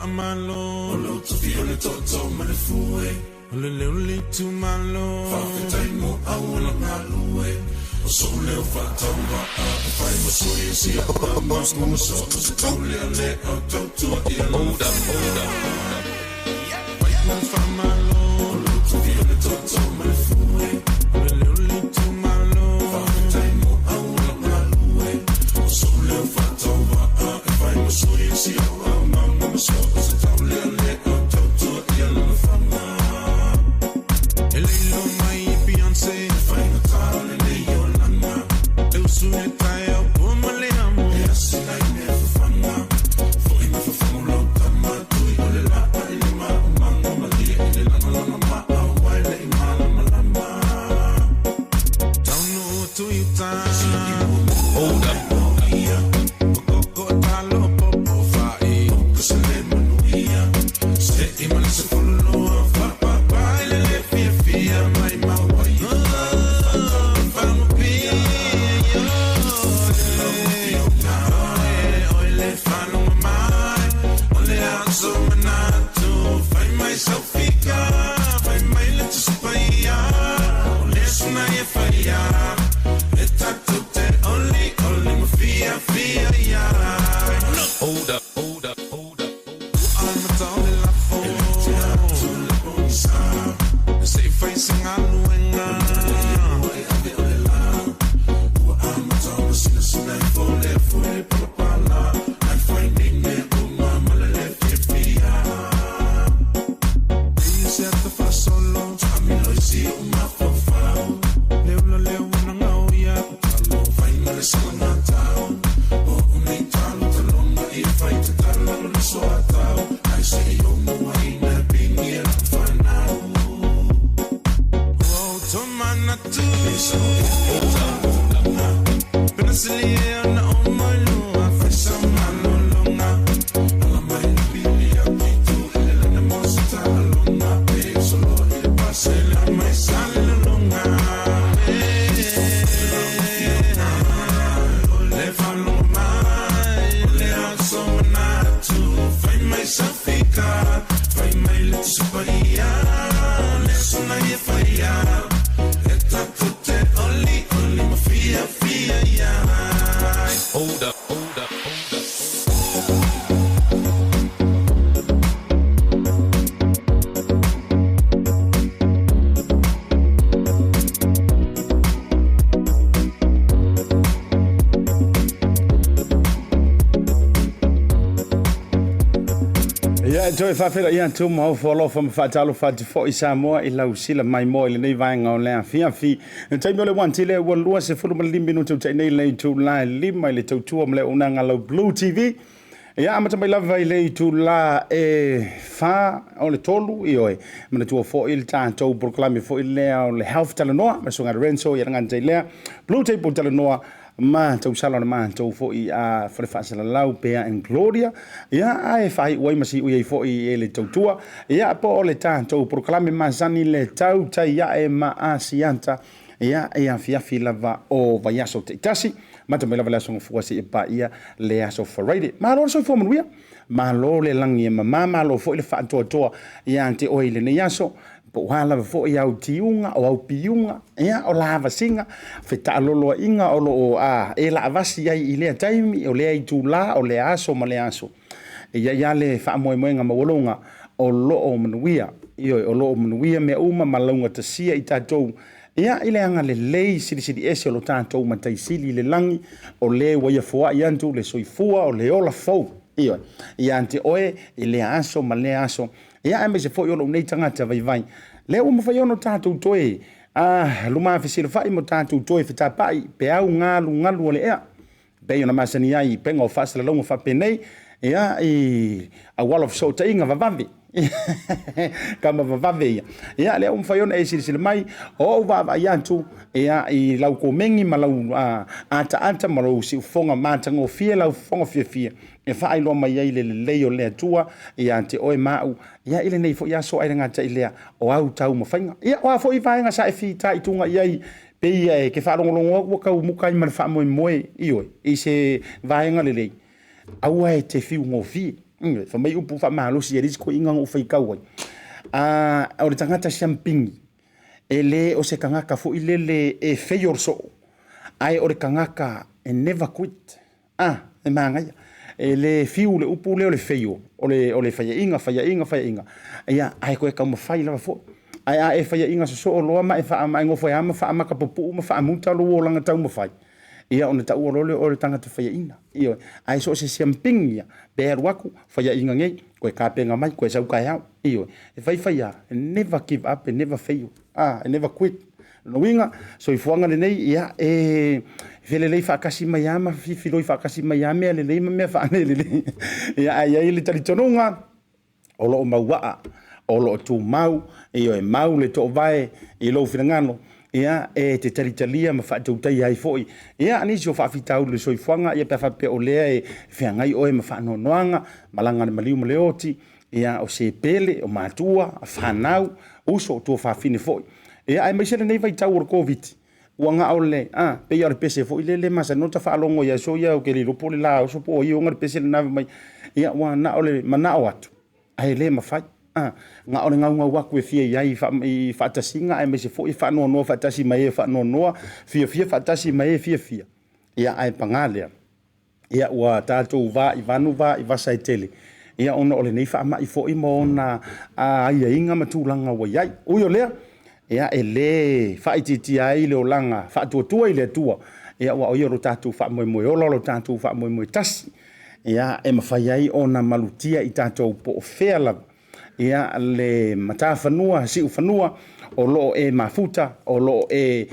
Faamalo. O lou tofi o le tootoo ma le fue. O le leo le itumalo. Faafetai mo auala galue. O sou leo faatauvaa e fai ma sui o si au tama. Ma so o se taulealea o tautua i lana faiga. Fai mo faamalo. O lou tofi o le tootoo ma le fue. O le leo le itumalo. Faafetai mo auala galue. O sou leo faatauvaa e fai ma sui o si au tama. Ma so o se taulealea o tautua i lana faiga. E leilo mai e Beyonce. E faigata o lenei olaga. E usu i le taeao pua ma le amo. E asina i mea fafaga. Foi ma fafagu lau tama. Tui o le laa i le maumaga. Malie i le lagalaga maau ai le i malamalama. Taunuu atu i uta. Hold up. Koko talo popo fa'i. Ka se le manuia. Se i ma le sefulu fa pa pa i le le fia fia mai maua i Whangapi, o le whanonga mai, o le aso manatu, fai mai saufika, fai mai le tusipaia, o le suna e whaia, e tatu te oli, oli ma fia fia ia. Hold up. Hold up. Hold up. Amata o le lafo. E le te atu le pogisa. Se i fai se galuega. E ave o le la. Ua amata ona sinasina ifo le afu i le palapala. Ai fai nei mea uma ma le le fiafia. E se ata faasolo. Taamilo i si ou mafaufau. Le ula lea ua nagao ia. Talo fai ma le salagatau. O o nei talo taloga i fai tatala lo le soatau. Ai se i o mua ina pingi e lau whanau. Ua ou tomanatu. Penasili e ona o mai lua. Fai sa malologa. Ala mai le pili au kitu. Ele lana mo se taaloga. Pe solo i le pasela mai sa le lologa. Le whanonga mai, o le aso manatu. Fai mai saufika, fai mai le tusipaia. Le suna e whaia. E tatu te oli, oli ma fia fia ia. Hold up. Hold up. Hold up. Ia e toe faafeiloai atu ma ofo alofa ma faatalofa atu foi Samoa i lau sila maimoa i lenei vaega o le afiafi. Le taimi o le 1 tile ua 25 minute ua nei le itula e 5 i le tautua ma le auaunaga lau Blue TV. Ia amata mai lava i le itula e 4 o le 3 ioe. Manatua foi le tatou polokalame foi lea o le Health Talanoa ma le Susuga Lorenzo ia lagata i lea Blue Table Talanoa ma tausala o le matou foi a fale faasalalau Bea and Gloria ia ae faaiu ai ma siui ai foi e le tautua ia po o le tatou polokalame masani le tautai ae ma asiata ia e afiafi lava o vaiaso taitasi mata mai lava le aso Gafua seia paia le aso Friday. Malo le soifua manuia, malo le lagi e mama, malo foi le faatoatoa ia te oe i lenei aso. Po o a lava foi au tiuga o au piuga, ia o lavasiga, fetaaloloaiga o loo a e laavasi ai i lea taimi, o lea itula, o lea aso ma lea aso. E i ai lava le faamoemoega maualuga o loo manuia, ioe, o loo manuia mea uma ma laugatasia i tatou ia i le agalelei silisili ese o lo tatou Matai Sili i le lagi, o le ua ia foai atu le soifua o le ola fou, ioe, ia te oe i lea aso ma lea aso. Ia aemaise foi o lou nei tagata vaivai, lea ua mafai ona tatou toe lumafesilafai ma tatou toe fetapai peau galugalu o le ea, pei ona masani ai i pega o faasalalauga faapenei, ia i auala o fesootaiga vavave. Kama vavave ia. Ia lea ua mafai ona e silasila mai, o ou vaavaai atu ia i lau komeni ma lau ataata ma lau siufofoga matagofie, lau fofoga fiafia e faailoa mai ai le lelei o le Atua ia te oe ma au ia i lenei foi aso ai le gata i lea o au taumafaiga. Ia o a foi vaega sa e fitaituga i ai pei e ke faalogologo atu ua tau muka ai ma le faamoemoe, ioe, i se vaega lelei, aua e te fiugofie. Fai mai upu faamalosi e le isi toeaiina na ou faitau ai, o le tagata siamupini, e le o se tagata foi lele e fail soo, ae o le tagata e never quit. E manaia. E le fiu le upu lea o le fail, o le faiaina, faiaina, faiaina, ia, ae toe taumafai lava foi. Ae a e faiaina sosoo loa ma e nofo ai lava ma faamata pupuu ma faamuta lou olaga taumafai, ia ona taua loa lea o oe o le tagata faiaina. Ioe. Ae so o se siamupini lava, pe alu atu, faiaina nei, toe tapena mai, toe sau taeao. Ioe. E fai fai lava, never give up and never fail, never quit. Lona uiga, soifuaga lenei, ia, e felelei faatasi mai lava ma fifiloi faatasi mai lava mea lelei ma mea faalelelei. Ia, ae i ai le talitonuga, o lo o mauaa, o lo o tumau, ioe, mau le toovae i lou finagalo, ia, e te talitalia ma faatautaia ai foi, ia, nisi o faafitauli o le soifuaga, ia pe a faapea o lea e feagai oe ma faanoanoaga, malaga a le maliu ma le oti, ia, o se pele, o matua, fanau, uso, tuafafine foi. Ia, aemaise lenei vaitau o le Koviti, ua na o le, a, pei lava o le pese foi lele e masani ona ta faalogo i aso ia, ou te le iloa po o le la oso po o ai e ona le pese lena fai mai, ia, ua na o le manao atu, ae le mafai. A, na o le naunau atu e fia i ai i faatasiga aemaise foi e faanoanoa faatasi ma e faanoanoa, fiafia faatasi ma e fiafia. Ia, ae paga lea, ia ua tatou va i vanu va i vasa e tele, ia ona o lenei faamai foi ma ona aiaiga ma tulaga ua i ai. Ui o lea, ia e le faaitiitia ai le olaga faatuatua i le Atua, ia aua o ia lo tatou faamoemoe ola, o lo tatou faamoemoe tasi, ia e mafai ai ona malutia i tatou po o fea lava ia le matafanua, siufanua o lo o e mafuta, o lo o e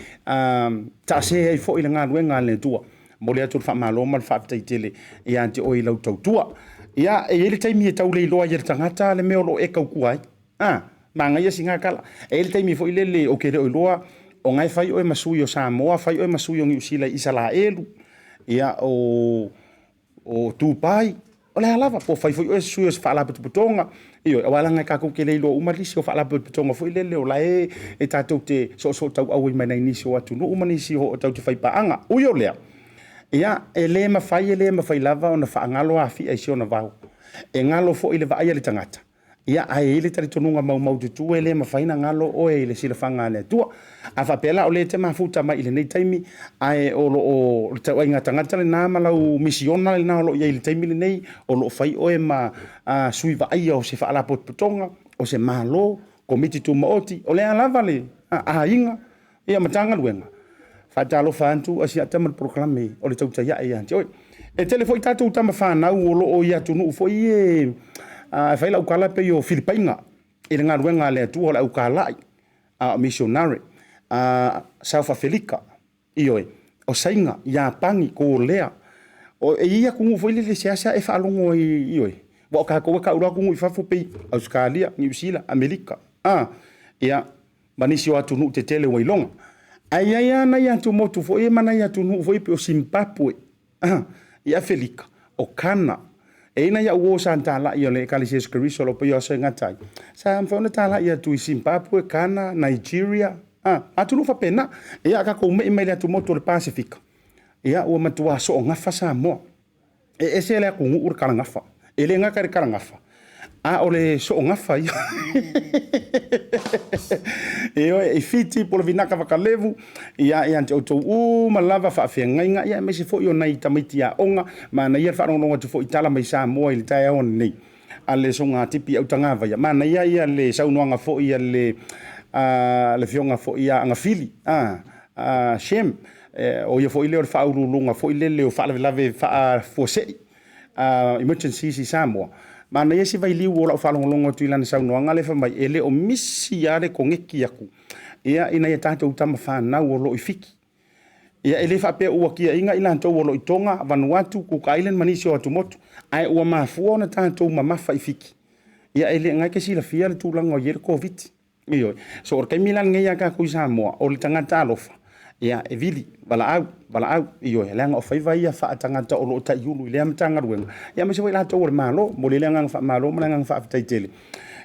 taase ai foi le galuega a le Atua. Momoli atu le faamalo ma le faafetai tele ia te oe i lau tautua. Ia, e i ai le taimi e tau le iloa ai e le tagata le mea o lo o e tautua ai. A, manaia sina tala. E i ai le taimi foi lele ou te le o iloa o na e fai oe ma sui o Samoa, fai oe ma sui o Niu Sila i Isalaelu, ia o Dubai, o le a lava, po o fai foi oe sui o se faalapotopotoga, ioe, aua leaga tatou te le iloa uma lisi o faalapotopotoga foi lele o la e tatou te soosootauau ai ma nai nisi o atunuu ma nisi o tatou te faipaaga. Ui o lea, ia, e le mafai e le mafai lava ona faagalo Afia i si ona vao. E galo foi i le vaai a le tagata. Ia, ae i ai le talitonuga maumaututu e le mafai ona galo oe i le silafaga a le Atua. A faapea la o lea e te mafuta mai i lenei taimi, ae o lo o le ituaiga tagata lena ma lau misiona lena o lo o i ai i le taimi lenei, o lo o fai oe ma sui vaaia o se faalapotopotoga, o se Malo, Komiti Tumaoti, o le a lava le aiga, ia Matagaluega, faatalofa atu Asiata ma le polokalame o le tautai ae ia te oe. E tele foi tatou tama fanau o lo o i atunuu foi e fai lau tala pei o Filipaina i le galuega a le Atua o le autalai, a o missionary, South Afelika, ioe, o Saina, Iapani, Kolea. E i ai atunuu foi lele e seasea e faalogo ai, ioe, aua o tatou e tau loa atunuu i fafo pei Ausetalia, Niu Sila, Amerika, ia, ma nisi o atunuu tetele ua iloga. Ae i ai lava nai atumotu foi ia ma nai atunuu foi pei o Simbapwe i Afelika, o Kana. E i ai nai au uo sa talai o le Ekalesia Iesu Keriso o lo o paia o aso e gata ai, sa mafai ona talai atu i Simbapwe, Kana, Nigeria, atunuu faapena. Ia, tatou me'i mai le atumotu o le Pasefika, ia, ua matua soogafa Samoa. E ese le atunuu le kalagafa. E le gata i le kalagafa, a o le soogafa ia. Ioe, i Fiti po o le Vinaka Vakalevu, ia ia te outou uma lava faafeagaiga, ia aemaise foi o nai tamaiti aoga, manaia le faalogologo atu foi i tala mai Samoa i le taeao nei a le Susuga Tipi Autagavaia, manaia ia le saunoaga foi a le afioga foi ia Agafili, Shem, o ia foi lea o le faauluuluga foi lele o faalavelave faafuasei, emergencies i Samoa. Manaia si vailiu o lau faalogologo atu i lana saunoaga lea fai mai, e le o misi lava le koneti atu ia i nai a tatou tama fanau o lo o i Fiti. Ia e le faapea ua tiaiina i latou o lo o i Toga, Vanuatu, Cook Island ma nisi o atumotu, ae ua mafua ona tatou mamafa i Fiti. Ia e le na te silafia le tulaga o i ai le Koviti. Ioe. So o le taimi la lenei ia tatou i Samoa, o le tagata alofa, ia e vili, valaau, valaau, ioe, leaga o faiva ia faatagata o lo o taiulu i lea Matagaluega, ia aemaise foi i latou o le Malo. Momoli ai le agaga faamalo ma le agaga faafetai tele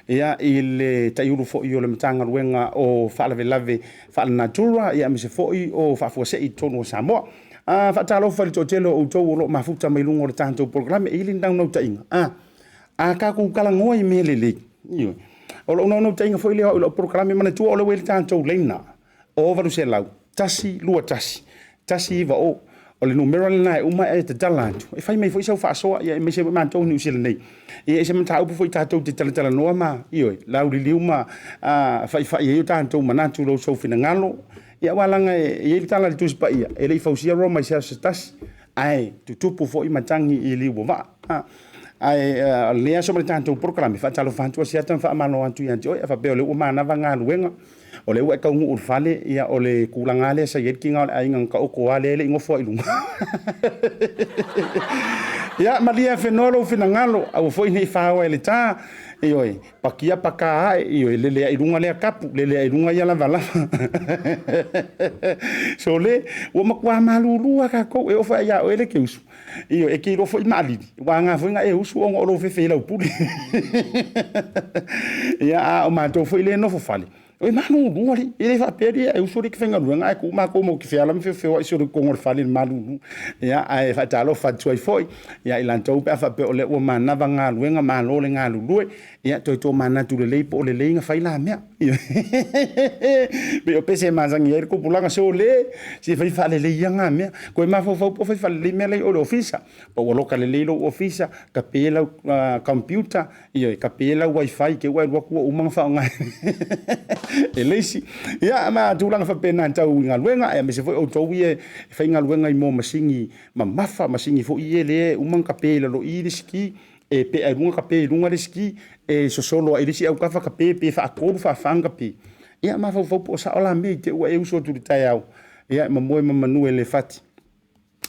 ia i le taiulu foi o le Matagaluega o Faalavelave Faalenatura, ia aemaise foi o Faafuasei i totonu o Samoa. Faatalofa i le toatele o outou o lo o mafuta mai luga o le tatou polokalame. E i ai le naunautaiga, a. A tatou talanoa i mea lelei, ioe. O lou naunautaiga foi lea o au i lau polokalame, manatua o lea ua i ai le tatou laina o 800 121 190. O le numera lena e uma e tatala atu e fai mai foi sau faasoa, ia aemaise foi matou i Niu Sila nei. Ia e se mataupu foi tatou te talatalanoa ma, ioe, lauliliu ma faifai ai o tatou manatu i lo outou finagalo. Ia aua leaga e i ai le tala a le Tusi Paia, e le i fausia Roma i se aso se tasi, ae tutupu foi matagi i liu o vaa. Ae o lenei aso ma le tatou polokalame, faatalofa atu Asiata ma faamalo atu ia te oe. A faapea o lea ua manava galuega, o lea ua e taunuu i le fale, ia o le tulaga lava lea sa i ai le tiga o le aiga na taoto lava lea e le i nofo lava i luga. Ia malie afenoa lou finagalo, aua foi ne i faoa e le ta, ioe, patia paka ae, ioe, lele ae i luga lea tapu, lele ae i luga ia lavalava. Sole, ua matua malulu lava tatou, e oo foi ia oe le te usu, Ioe, e te iloa foi maalili, ua aoga foi na e usu ona o lou fefe i lau pule. Ia, a o matou foi lea e nofo fale, e malulu alii, e le faapea alii e usu alii e te faigaluega ae tu matou matou te feala ma feofeoai solo i totonu o le fale i le malulu. Ia, ae faatalofa atu ai foi ia i latou pe a faapea o lea ua manava galuega, malo le galulue. Ia, toe tomanatu lelei po o lelei ona fai la mea. Pei o pese e masani ai le tupulaga, sole, se fai faalelei ia na mea. Toe mafaufau po o fai faalelei mea la i o i le ofisa. Po ua loka lelei lou ofisa, kape lau computer, ioe, kape lau wifi te i ua e alu atu ua uma ona faaaoga e le isi. Ia, ma tulaga faapena tau i galuega, aemaise foi outou ia e faigaluega i mea o masini mamafa, masini foi ia lea e uma ona kape i lalo i i le isi ki, e pea i luga kape i luga le isi ki, e sosolo lava i le isi autafa kape pe faatolu faafa ona kape. Ia mafaufau po o sao la mea i te i ua e usu atu i le taeao, ia e momoe ma manu e le fati.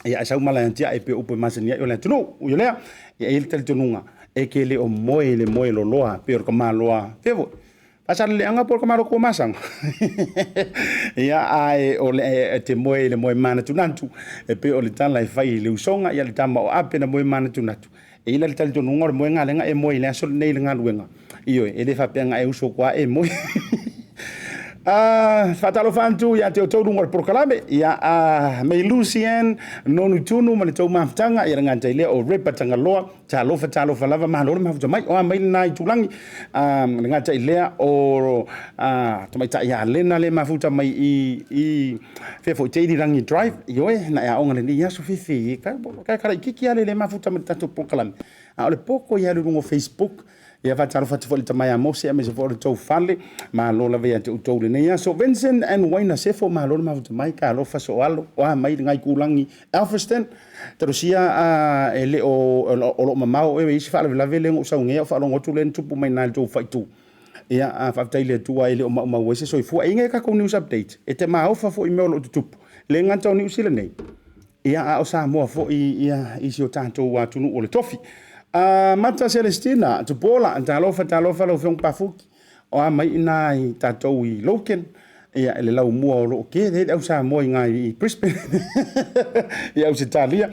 Ia ae sau mala e atiae pei o upu e masani ai o le atunuu. Ui o lea, ia e i ai le talitonuga e te le o moe i le moe loloa pei o le tamaloa fea foi Faasaleleaga po o le tamaloa Tuamasaga. Ia ae o le e te moe i le moe manatunatu e pei o le tala e fai i le usoga ia le tama o Ape na moe manatunatu. E i ai la le talitonuga o le moega lea na e moe i le aso lenei i le galuega. Ioe, e le faapea na e uso atu lava e moe. Faatalofa atu ia te outou luga o le polokalame ia May Lucien Nonu Tunu ma le tou mafutaga ia le gata i lea o Repa Tagaloa. Talofa talofa lava, malo le mafuta mai. O a mai lena itulagi, le gata i lea o tamaitai ia Lena le mafuta mai i fea foi te Irirangi Drive. Ioe, na e aoga lenei aso fefe e ka kala itiiti ale le mafuta mai le tatou polokalame. A o le poko ia alu i luga o Facebook. Ia faatalofa atu foi i le tama ia Mose aemaise foi o le tou fale. Malo lava ia te outou i lenei aso. Vincent and Wayne Sefo, malo le mafuta mai. Talofa soalo, o a mai lena itulagi Alfriston. Talosia e le o, o lo o mamao oe i isi faalavelave lea na ou sau nei a o faalogo atu lea na tupu mai i ina i le tou faaitu. Ia, a faafetai i le Atua e le o maumau ai se soifua. E i ai nai a tatou news update e te maofa foi i mea o lo o tutupu. E le gata o Niu Sila nei, ia, a o Samoa foi ia, i si o tatou atunuu o le tofi. Mata Celestina Tupuola, talofa, talofa lau Afioga Pafuki. O a mai i ina i tatou i Logan, ia, i le laumua o lo o tele ai le au Samoa i ina i Brisbane, i Ausetalia.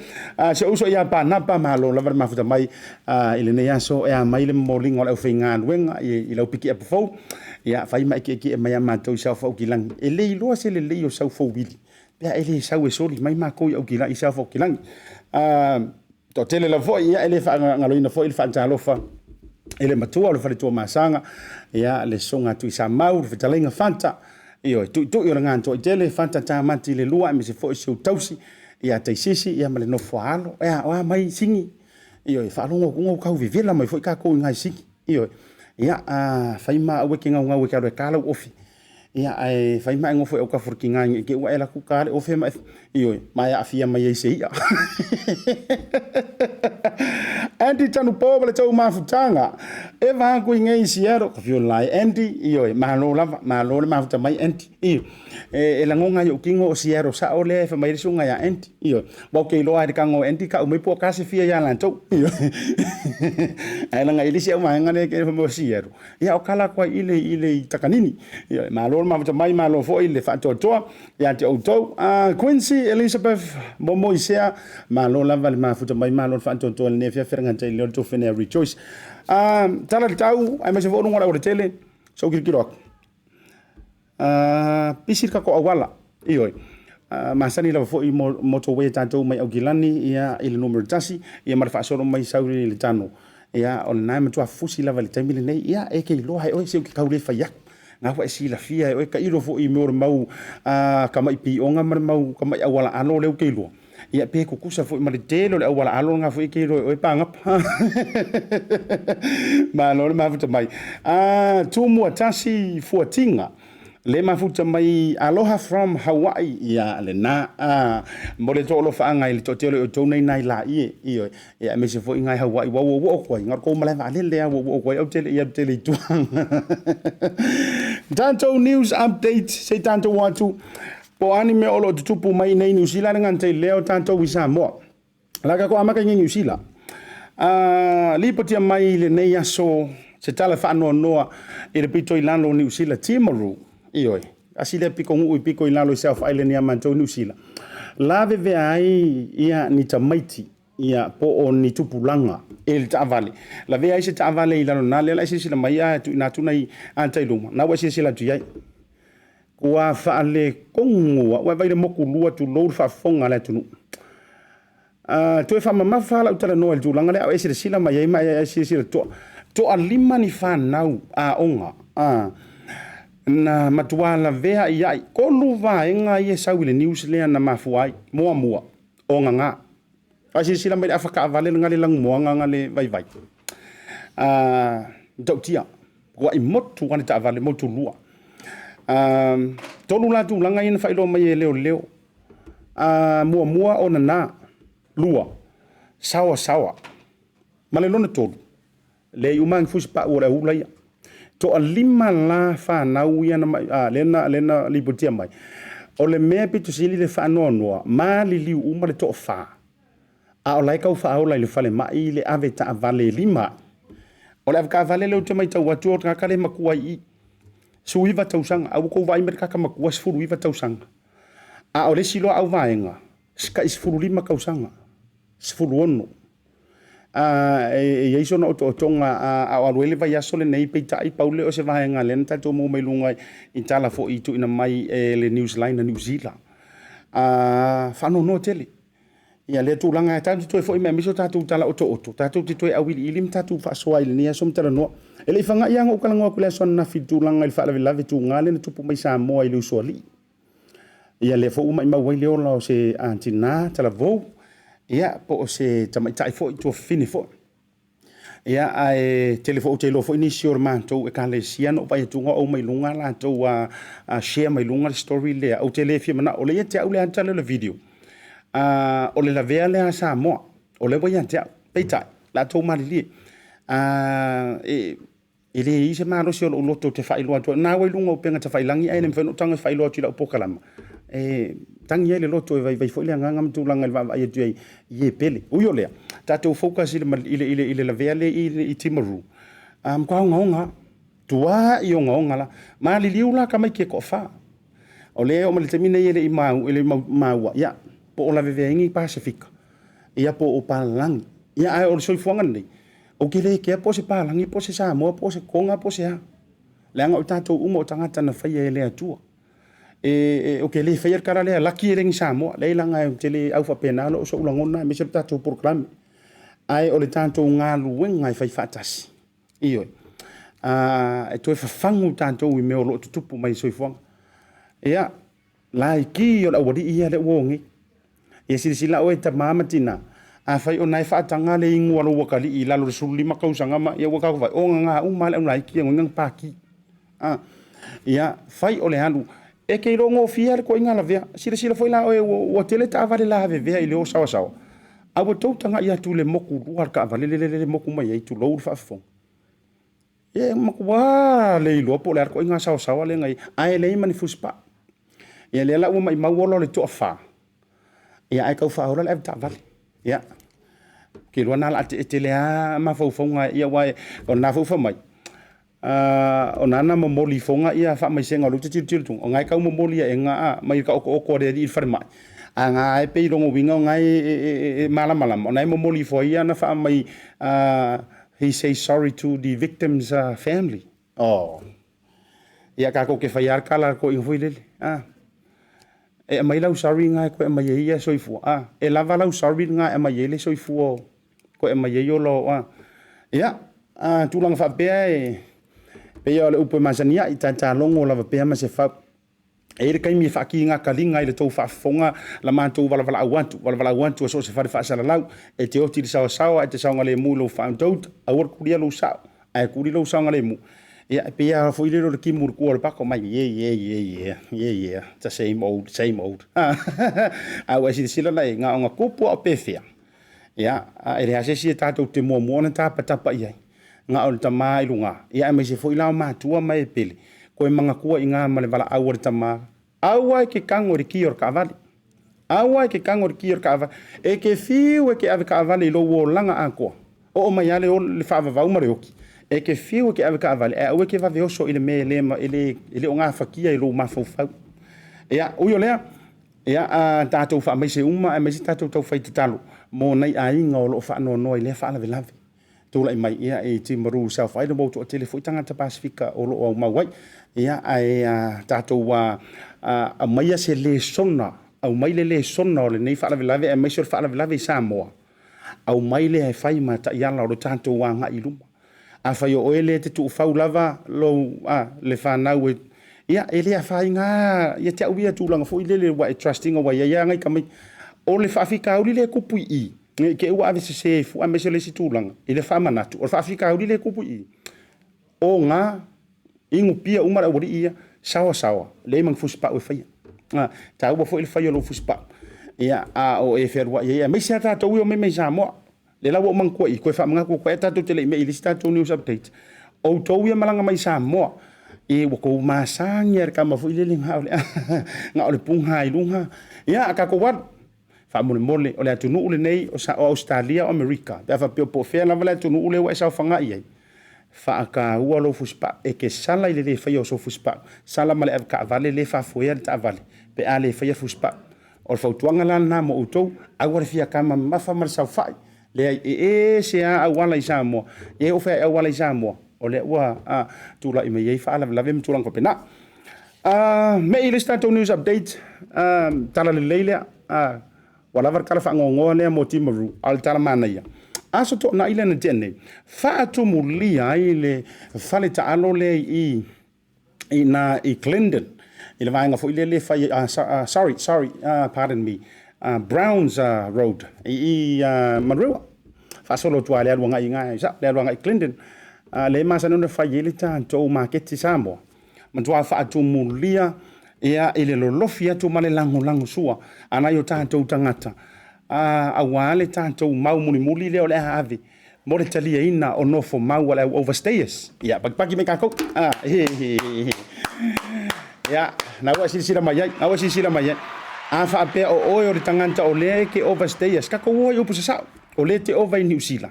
Si ou uso ia Panapa, malo lava le mafuta mai i lenei aso e a mai le momoliga o le aufaigaluega i lau pikiapu fou. Ia, fai ma e tietie mai a matou i South Aukilagi. E le iloa se lelei o sau fouili pe a e le sau e soli mai matou i Aukilagi, i South Aukilagi. Toatele lava foi, ia, e le faagaloina foi le faatalofa i le matua o le faletua Masaga, ia, le sosoga a Tuisamau, le fetalaiga Fata, ioe, tuitui o le Gatoaitele, Fata Tamati le lua, aemaise foi si ou tausi ia Taisisi, ia, ma le nofo a alo. Ia, o a mai Sigi, ioe, faalogo atu ua tau vevela mai foi tatou i nai Sigi, ioe. Ia, a fai ma aua e te gaugau e te alu e ta lau ofi. Ia, ae fai ma e nofo i autafa o le tiga ne i te i ua e alu atu ta le ofe ma e, ioe, ma e aafia mai ai i se i'a. Andy Tanupo ma le tou mafutaga. E va atu i nei i Seattle, ka fiu lai Andy, ioe, malo lava, malo le mafuta mai Andy. Ioe, e lagona ai i ou tino o Seattle sao lea e fai mai ai le susuga ia Andy. Ioe, aua ou te iloa lava i le tago o Andy, tau mai po o tasi fia ia latou. Ioe, ae leaga e i ai le isi auvaega lea e fai mai o Seattle. Ia o kala atu ai i le i le takanini. Ia malo le mafuta mai, malo foi le faatoatoa ia te outou. Quincy Elizabeth Momoisea, malo lava le mafuta mai, malo le faatoatoa i lenei afiafi ragata i le tou fenea Rejoice. Tala le tau, aemaise foi o luga o le aualatele, se i ou tilotilo atu. Pisi le tatou auala, ioe. Masani lava foi motorway a tatou mai Aukilani ia i le numera 1 ia ma le faasolo mai sau i le tano. Ia, o lena e matua fusi lava i le taimi lenei. Ia, e te iloa e oe se ou te tau le fai atu. Na ua e silafia e oe tailo foi i mea o le mau tamai pioga ma le mau tamai auala alo lea ou te iloa. Ia, pe tutusa foi ma le tele o le auala alo lena foi e te iloa e oe pagapa. Malo le mafuta mai. Tumua tasi Fuatiga. Le mafuta mai Aloha from Hawaii. Ia lena. Mo le toalofaaga i le toatele o outou nei nai laie. Ioe. Ia aemaise foi ngai Hawaii ua ua oo atu ai. Na o le tou malae vaalele lava ua oo atu ai ou te le i alu tele i tua. Tatou news update se i tatou o atu. Po o a ni mea o lo o tutupu mai i nei Niu Sila le gata i lea o tatou i Samoa. O le a tatou amata i nei Niu Sila. Lipotia mai i lenei aso se tala faanoanoa i le pito i lalo o Niu Sila, Timaru. Ioe, tasi lea pitonuu i pito i lalo i South Island ia matou i Niu Sila. Lavevea ai ia ni tamaiti ia po o ni tupulaga i le taavale. Lavea ai se taavale i lalo na lea la e silasila mai ae tuuina atu nai ata i luma, na ua e silasila atu i ai. Ua faaletonu, ua e vaai i le motu lua tulou le faafofoga a le atunuu. Toe faamamafa lau talanoa i le tulaga lea a o e silasila mai ai ma e silasila totoa. Toalima ni fanau aoga na matua lavea i ai. 3 vaega ia e sau i le news lea na mafua ai. Muamua, o gaga. A silasila mai i le afa taavale lena le lanumoana na le vaivai. Matautia, ua i motu lava le taavale, motu lua. 3 la tulaga ia na faailoa mai e leoleo. Muamua o nana, 2, saoasaoa. Ma le lona 3, leai uma ni fusipau o le aula ia. Toalima la fanau ia na mai, lea na lipotia mai. O le mea pito sili le faanoanoa, maliliu uma le toafa. A o la e tau faaola i le falemai le ave taavale e 5. O le ave taavale lea ou te matau atu o le tagata le matua i i. 19 tausaga, a ua tou vaai mai le tagata matua 19 tausaga. A o le isi loa auvaega, tai 15 tausaga, 16. E i ai sona otootoga a o alu ai le vaiaso lenei, peitai pau lea o se vaega lea na tatou maua mai luga i tala foi i tuuina mai e le Newsline a Niu Sila. Faanoanoa tele. Ia lea tulaga e tatou te toe foi mai aemaise o tatou tala otooto, tatou te toe auiliili ma tatou faasoa i lenei aso ma talanoa. E le i faga'i lava na ou talanoa atu i le aso ananafi i le tulaga i le faalavelave tuga lea na tupu mai Samoa i le usoalii. Ia lea foi ua maimau ai le ola o se tina talavou, ia po o se tamaitai foi, tuafafine foi. Ia ae tele foi ou te iloa foi nisi o le matou ekalesia na ou vaai atu o au mai luga latou share mai luga le story lea. Ou te le fia manao, o lea ia te au le ata lea o le video. O le lavea lea a Samoa, o lea ua ia te au. Peitai, la outou malilie. E leai se malosi o lou loto ou te faailoa atu ai. Na ua i luga o upega tafailagi ae le mafai ona ou tago e faailoa atu i lau polokalama. E tagi ai le loto e vaivai foi le agaga ma tulaga i le vaavaai atu i ai i e pele. Ui o lea, tatou focus i le lavea lea i Timaru. Matua ogaoga lava. Tuai ogaoga la. Maliliu la tamaiti e toafa. O lea e oo mai le taimi lenei e le i maua, ia, po o lavevea ai ni Pasefika, ia po o palalagi. Ia ae o le soifuaga lenei, ou te le kea po o se palagi, po o se Samoa, po o se Toga, po o se a. Leaga o tatou uma o tagata na faia e le Atua. Ou te le faia le tala lea, laki e le ni Samoa. Leai leaga ou te le au faapena lou sou lagona aemaise o le tatou polokalame. Ae o le tatou galuega e fai faatasi. Ioe. E toe fafagu tatou i mea o lo o tutupu mai i le soifuaga. Ia, laiti o le aualii ia lea ua o nei. Ia silasila oe tama ma tina, afai o na e faataga le inu a lou atalii i lalo o le 15 tausaga ma ia ua tatou vaai, o gaga uma lava le aulaiti ia goina paki. Ia, fai o le alu. E te iloa gofie le toaiga lavea. Silasila foi la oe ua tele taavale lavevea i le o saoasaoa. A ua tou tagai atu i le motu lua le taavale lele motu mai ai, tulou le faafofoga. E matua le iloa po o le a le toaiga saoasaoa lea na i ai, ae leai ma ni fusipaa. Ia lea la ua maimau ola o le toafa, ia ae tau faaola le avetaavale. Ia, ou te iloa na o le a tietie lea mafaufauga, ia aua o lena foi ua fai mai, o na na momoli ifoga ia faamaisega o lea ou te tilotilo atu, o na e tau momoli aega mai le taotooto a le alii i le falemai, a na e pei lona uiga o na e malamalama, o na e momoli ifo ai ana faamai, he say sorry to the victim's family. Oh. Ia tatou te faia le tala a le toeaina foi lele. E aumai lau sorry na e toe aumai ai ia soifua. E lava lau sorry na e aumai ai le soifua o toe aumai ai ola o. Ia, a tulaga faapea e pei o le upu e masani ai, tatalogo lava pea ma se fau. E i ai le taimi e faakigakaliga ai i le tou faafofoga la matou valavalaau atu, valavalaau atu a so o se fale faasalalau, e te oti i le saoasaoa, e te saogalemu i lou faautauta, aua le kulia lou sao, ae kuli lou saogalemu. Ia, e pei lava foi lele o le timu i le tua o le pato, mai yeah, yeah, yeah, yeah, yeah, yeah, the same old, same old. A ua e silasila la i ai, na ona tupu lava o pefea, ia, a e leai lava se isi e tatou te muamua ona tapatapa i ai, na o le tama i luga, ia aemaise foi la o matua ma e pele, toe manatua i ina ma le valaau a le tama, aua e te tago i le kia o le taavale, aua e te tago i le kia o le taavale, e te fiu e te ave taavale i lou olaga atoa, oo mai lava le faavavau ma le oti, e te fiu e te ave taavale, ae aua e te vave oso i le mea e le o gafatia e lou mafaufau. Ia, ui o lea, ia, a tatou faamaise uma aemaise tatou taufai tatalo mo nai aiga o lo o faanoanoa i lea faalavelave tulai mai ia i Timaru South Island, ua toatele foi tagata Pasefika o lo o aumau ai. Ia, ae a tatou aumaia se lesona, aumai le lesona o lenei faalavelave aemaise o le faalavelave i Samoa, aumai lea e fai ma taiala o le tatou agai i luma. Afai o oe lea e te tuufau lava lou, a, le fanau e, ia, e le afaina lava ia te au ia tulaga foi lele ua e trust ina ua i ai lava nai tamaiti. O le faafitauli lea e tupu i i, ne i te i ua ave sese ai fua aemaise o le isi tulaga i le faamanatu, o le faafitauli lea e tupu i i, o ga inu pia uma le aualii ia, saoasaoa, leai ma ni fusipau e faia. A, taua foi le fai o lou fusipau, ia, a o e fealuai ai, aemaise lava tatou ia e omai mai Samoa. Lea la ua ou manatua i i, toe faamanatu atu ai, ae tatou te le i me'i i le isi tatou news update. Outou ia malaga mai Samoa, e ua tou masani lava i le tama foi lele na o le, na o le puga i luga. Ia, a tatou alu, faamolemole, o le atunuu lenei o Ausetalia o Amerika, pe a faapea po o fea lava le atunuu lea ua e saofaga i ai, faataua lou fusipau. E te sala i le le faia o sou fusipau, sala ma le avetaavale lea e faafoea le taavale pe a le faia fusipau. O le fautuaga la lena mo outou, aua le fia tama mamafa ma le saofai. Leai, e ese lava auala i Samoa. E oo foi i auala i Samoa, o lea ua tulai mai ai faalavelave ma tulaga faapena. Me'i i le isi tatou news update, tala lelei lea. Ua lava le tala faanoanoa lea mo Timaru, a o le tala manaia, Aso Toonai lea na tea nei, faatumulia ai le fale taalo lea i i ina i Glendon, i le vaega foi lea e fai, sorry, sorry, pardon me, Browns Road i Manurewa. Faasolo atu lava i le alu agai i ina, le alu agai i Glendon, lea e masani ona fai ai le tatou maketi Samoa. Matua faatumulia ia i le lolofi atu ma le lagolagosua a nai o tatou tagata, aua le tatou mau mulimuli lea o le a ave mo le taliaina o nofo mau a le au overstayers. Ia, pakipaki mai tatou. Ia, na ua silasila mai ai, na ua silasila mai ai. A faapea o oe o le tagata o lea e te overstayers, tatou o ai upu sasao, o lea e te ova i Niu Sila.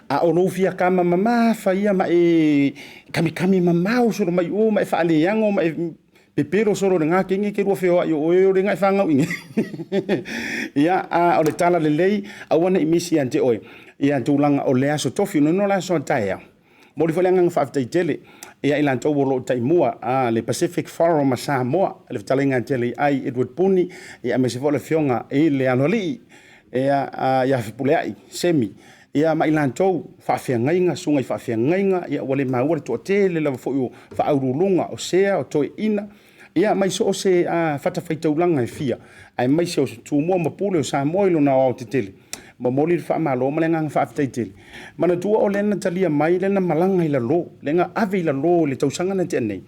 A o lou fia kama mamafa ia ma e kamikami mamao solo mai o ma e faaleago ma e pepelo solo i lena kenge ke lua feoai o oe o le na e fagau i Ia, a o le tala lelei, aua ne i misi ia te oe ia tulaga o le aso tofi, no le aso a taeao. Momoli foi le agaga faafetai tele ia i latou o lo o taimua a le Pacific Forum a Samoa, le fetalaiga tele i ai Edward Puni, ia aemaise foi o le afioga i le Aloalii ia ia Fepuleai Semi, ia ma i latou faafeagaiga, susuga i faafeagaiga, ia ua le maua le toatele lava foi o faauluuluga, o sea, o toeaiina, ia mai so o se fatafaitaulaga e fia, aemaise o Tumua ma Pule o Samoa i lona aoaotetele. Momoli le faamalo ma le agaga faafetai tele. Manatua o lea na talia mai, lea na malaga i lalo, lea na ave i lalo i le tausaga na tea nei,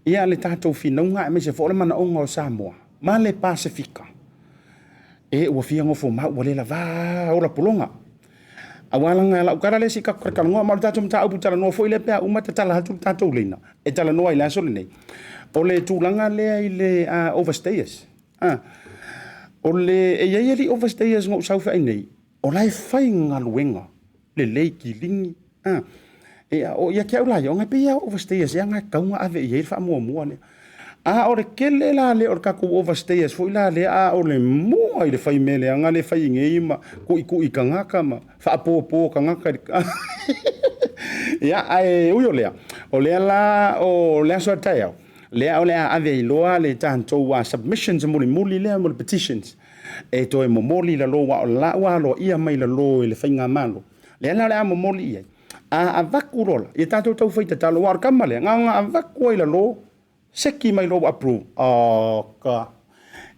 ia le tatou finauga aemaise foi o le manaoga o Samoa ma le Pasefika. E ua fia nofo mau ua le lavā ola pologa. Aua laga lau tala lea se i tatou talatalanoa, ma o le tatou mataupu talanoa foi lea pe a uma tatala atu le tatou laina e talanoa i le aso lenei. O le tulaga lea i le overstayers. O le, e i ai alii overstayers na ou saofai nei, o la e fai galuega lelei kiligi. O ia te au la ia, ona e pei lava o overstayers ea na e tatau ona ave i ai le faamuamua lea. A o le tele la lea o le tatou overstayers foi la lea, a o le mua i le fai mea leaga lea e fai nei ma tuitui tagata ma faapopo tagata. Ia, ae ui o lea, o lea la o le aso a taeao, lea o le a ave ai loa le tatou submissions mulimuli lea mo le petitions e toe momoli i lalo, aua o la ua aloaia mai lalo e le faigamalo. Lea la o le a momoli i ai. A avatu loa la, ia tatou tau fai tatalo, aua o le kama lea, na ona avatu lava i lalo, seki mai loa ua approve. Oka!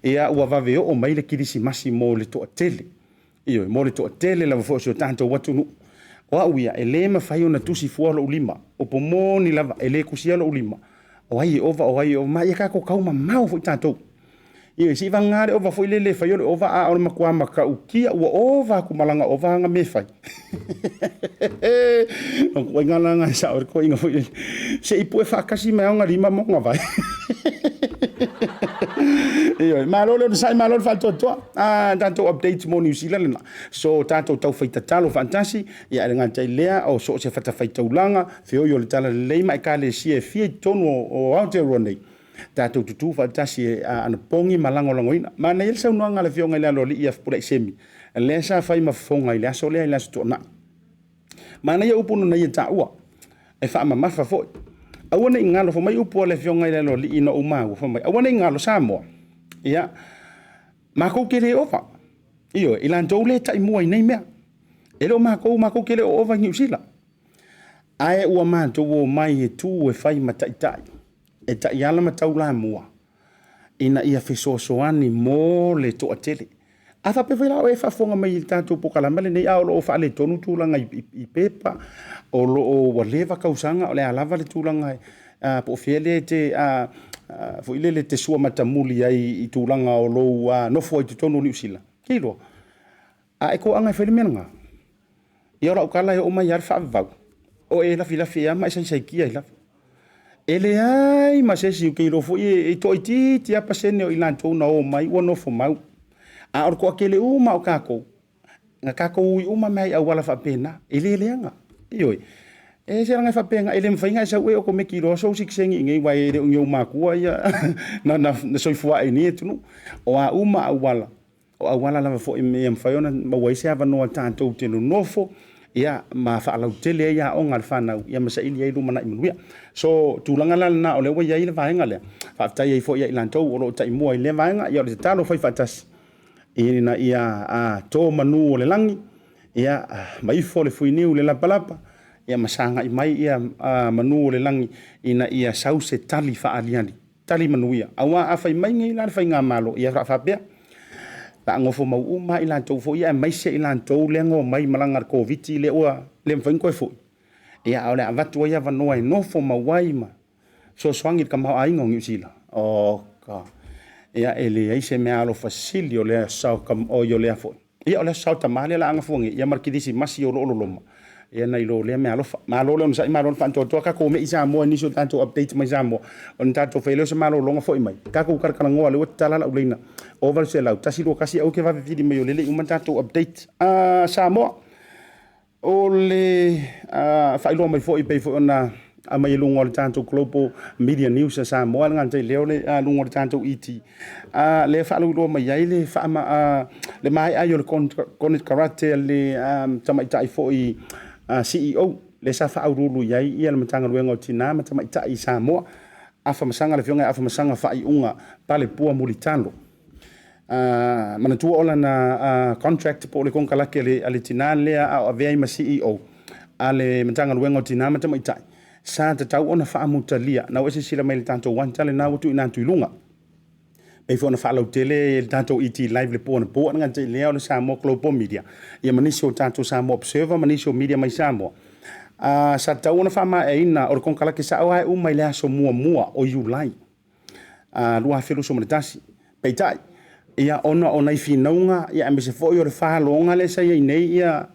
Ia ua vave oo mai le kilisimasi mo le toatele. Ioe, mo le toatele lava foi o si o tatou atunuu. O au ia, e le mafai ona tusi fua lou lima, upu moni lava, e le tusia lou lima, o ai e ova, o ai e ova, ma ia tatou tau mamao foi tatou. Ioe, se i vagana le ova foi lele e fai o le ova, a o le matua matautia ua ova atu ma lana ova ana mea e fai. O ituaiga la na e sao ai le toeaina foi lele, se i pue faatasi mai lava ona lima ma ona vae. Ioe, malo le onosai, malo le faatoatoa. Ah, tatou update mo Niu Sila lena. So tatou taufai tatalo faatasi, ia ae le gata i lea, o so o se fatafaitaulaga, feoi o le talalelei ma ekalesia e fia i totonu o Aotearoa nei, tatou tutu faatasi e anapogi ma lagolagoina. Manaia le saunoaga a le Afioga i le Aloalii ia Fepuleai Semi, lea sa fai ma fofoga i le aso lea i le Aso Toonai. Manaia upu na ia taua, e faamamafa foi. Aua ne i galo, fai mai upu a le Afioga i le Aloalii ina ua ou maua, fai mai, aua ne i galo Samoa, ia, matou te le ova, ioe, i latou lea e taimua i nei mea. E le o matou, matou te le o ova i Niu Sila. Ae ua matou omai e tu e fai ma taitai, e taiala ma taulamua, ina ia fesoasoani mo le toatele. A faapea foi la o e faafofoga mai i le tatou polokalame lenei a o lo o faaletonu tulaga i pepa, o lo o ua leva tausaga, o le a lava le tulaga po o fea lea e te foi lele e te suamatamuli ai i tulaga o lou nofo ai i totonu o Niu Sila, e te iloa, a e toaga e fai le mea lena, ia o lau tala e oo mai lava le faavavau, o e lafilafi ai lava ma e saisaitia ai lava. E leai ma se isi ou te iloa foi e toaitiiti lava pasene o i latou na omai ua nofo mau. A o le toatele uma o tatou, na tatou ui uma mai i auala faapena, e le leaga. Ioe. E ese leaga e faapena, e le mafai ona e sau e okomeki loa sou sitiseni i inei aua e le o ni ou matua ia na soifua ae i nei atunuu. O a uma auala, o auala lava foi ina ia mafai ona maua ai se avanoa tatou te nonofo ia ma faalautele ai aoga a le fanau ia ma saili ai lumanai manuia. So, tulaga la lena o lea ua i ai le vaega lea, faafetai ai foi ia i latou o lo o taimua i lea vaega. Ia o le tatalo fai faatasi ina ia to manu o le lagi, ia ma ifo le fuiniu i le lapalapa, ia ma sagai mai ia manu o le lagi ina ia sau se tali faaaliali. Tali manuia. Aua a fai mai nei la le faigamalo, ia o le a faapea, o le a nofo mau uma lava i latou foi ia aemaise i latou lea na omai malaga i le Koviti lea ua le mafai ona toe foi, ia a o le a avatu ai avanoa e nofo mau ai ma fesoasoani i le tamaoaiga o Niu Sila. Oka! Ia e leai se meaalofa sili o lea oi o lea foi. Ia o le Aso Sa o Tama lea o le a gafua nei, ia ma le Kirisimasi o lo o loloma, ia nai lo lea meaalofa. Malo le onosai, malo le faantoatoa, tatou mei i Samoa i nisi o tatou update mai Samoa, ona tatou fai ai lea o se malologa foi mai. Tatou talatalanoa, lea ua tatala lau laina 0800 121, aua e te vave vili mai o lea e le i uma tatou update. Samoa, O le faailoa mai foi pei foi ona aumai i luga o le tatou Global Media News a Samoa, le gata i lea o le luga o le tatou ET, lea e faalauiloa mai ai le le maea ai o le konekarate a le tamaitai foi CEO lea sa faauluulu i ai le Matagaluega o Tina ma Tamaitai i Samoa, Afamasaga, le Afioga ia Afamasaga Faaiuga Palepua Mulitalo. Manatua o lana contract po o le konekarate a le tina lea a o avea ai ma CEO a le Matagaluega o Tina ma Tamaitai, sa tatau ona faamutalia. Na ua e silasila mai i le tatou ata lena ua tuuina atu i luga. E pei foi ona faalautele e le tatou ET Live i le po anapo, ae le gata i lea o le Samoa Global Media, ia ma nisi o tatou Samoa Observer ma nisi o media mai Samoa. Sa tatau ona faamaeaina, o le konekarate sao lava e uma i le aso muamua o Iulai 2021. Peitai, ia ona o nai finauga ia aemaise foi o le faloga lea sa i ai nei ia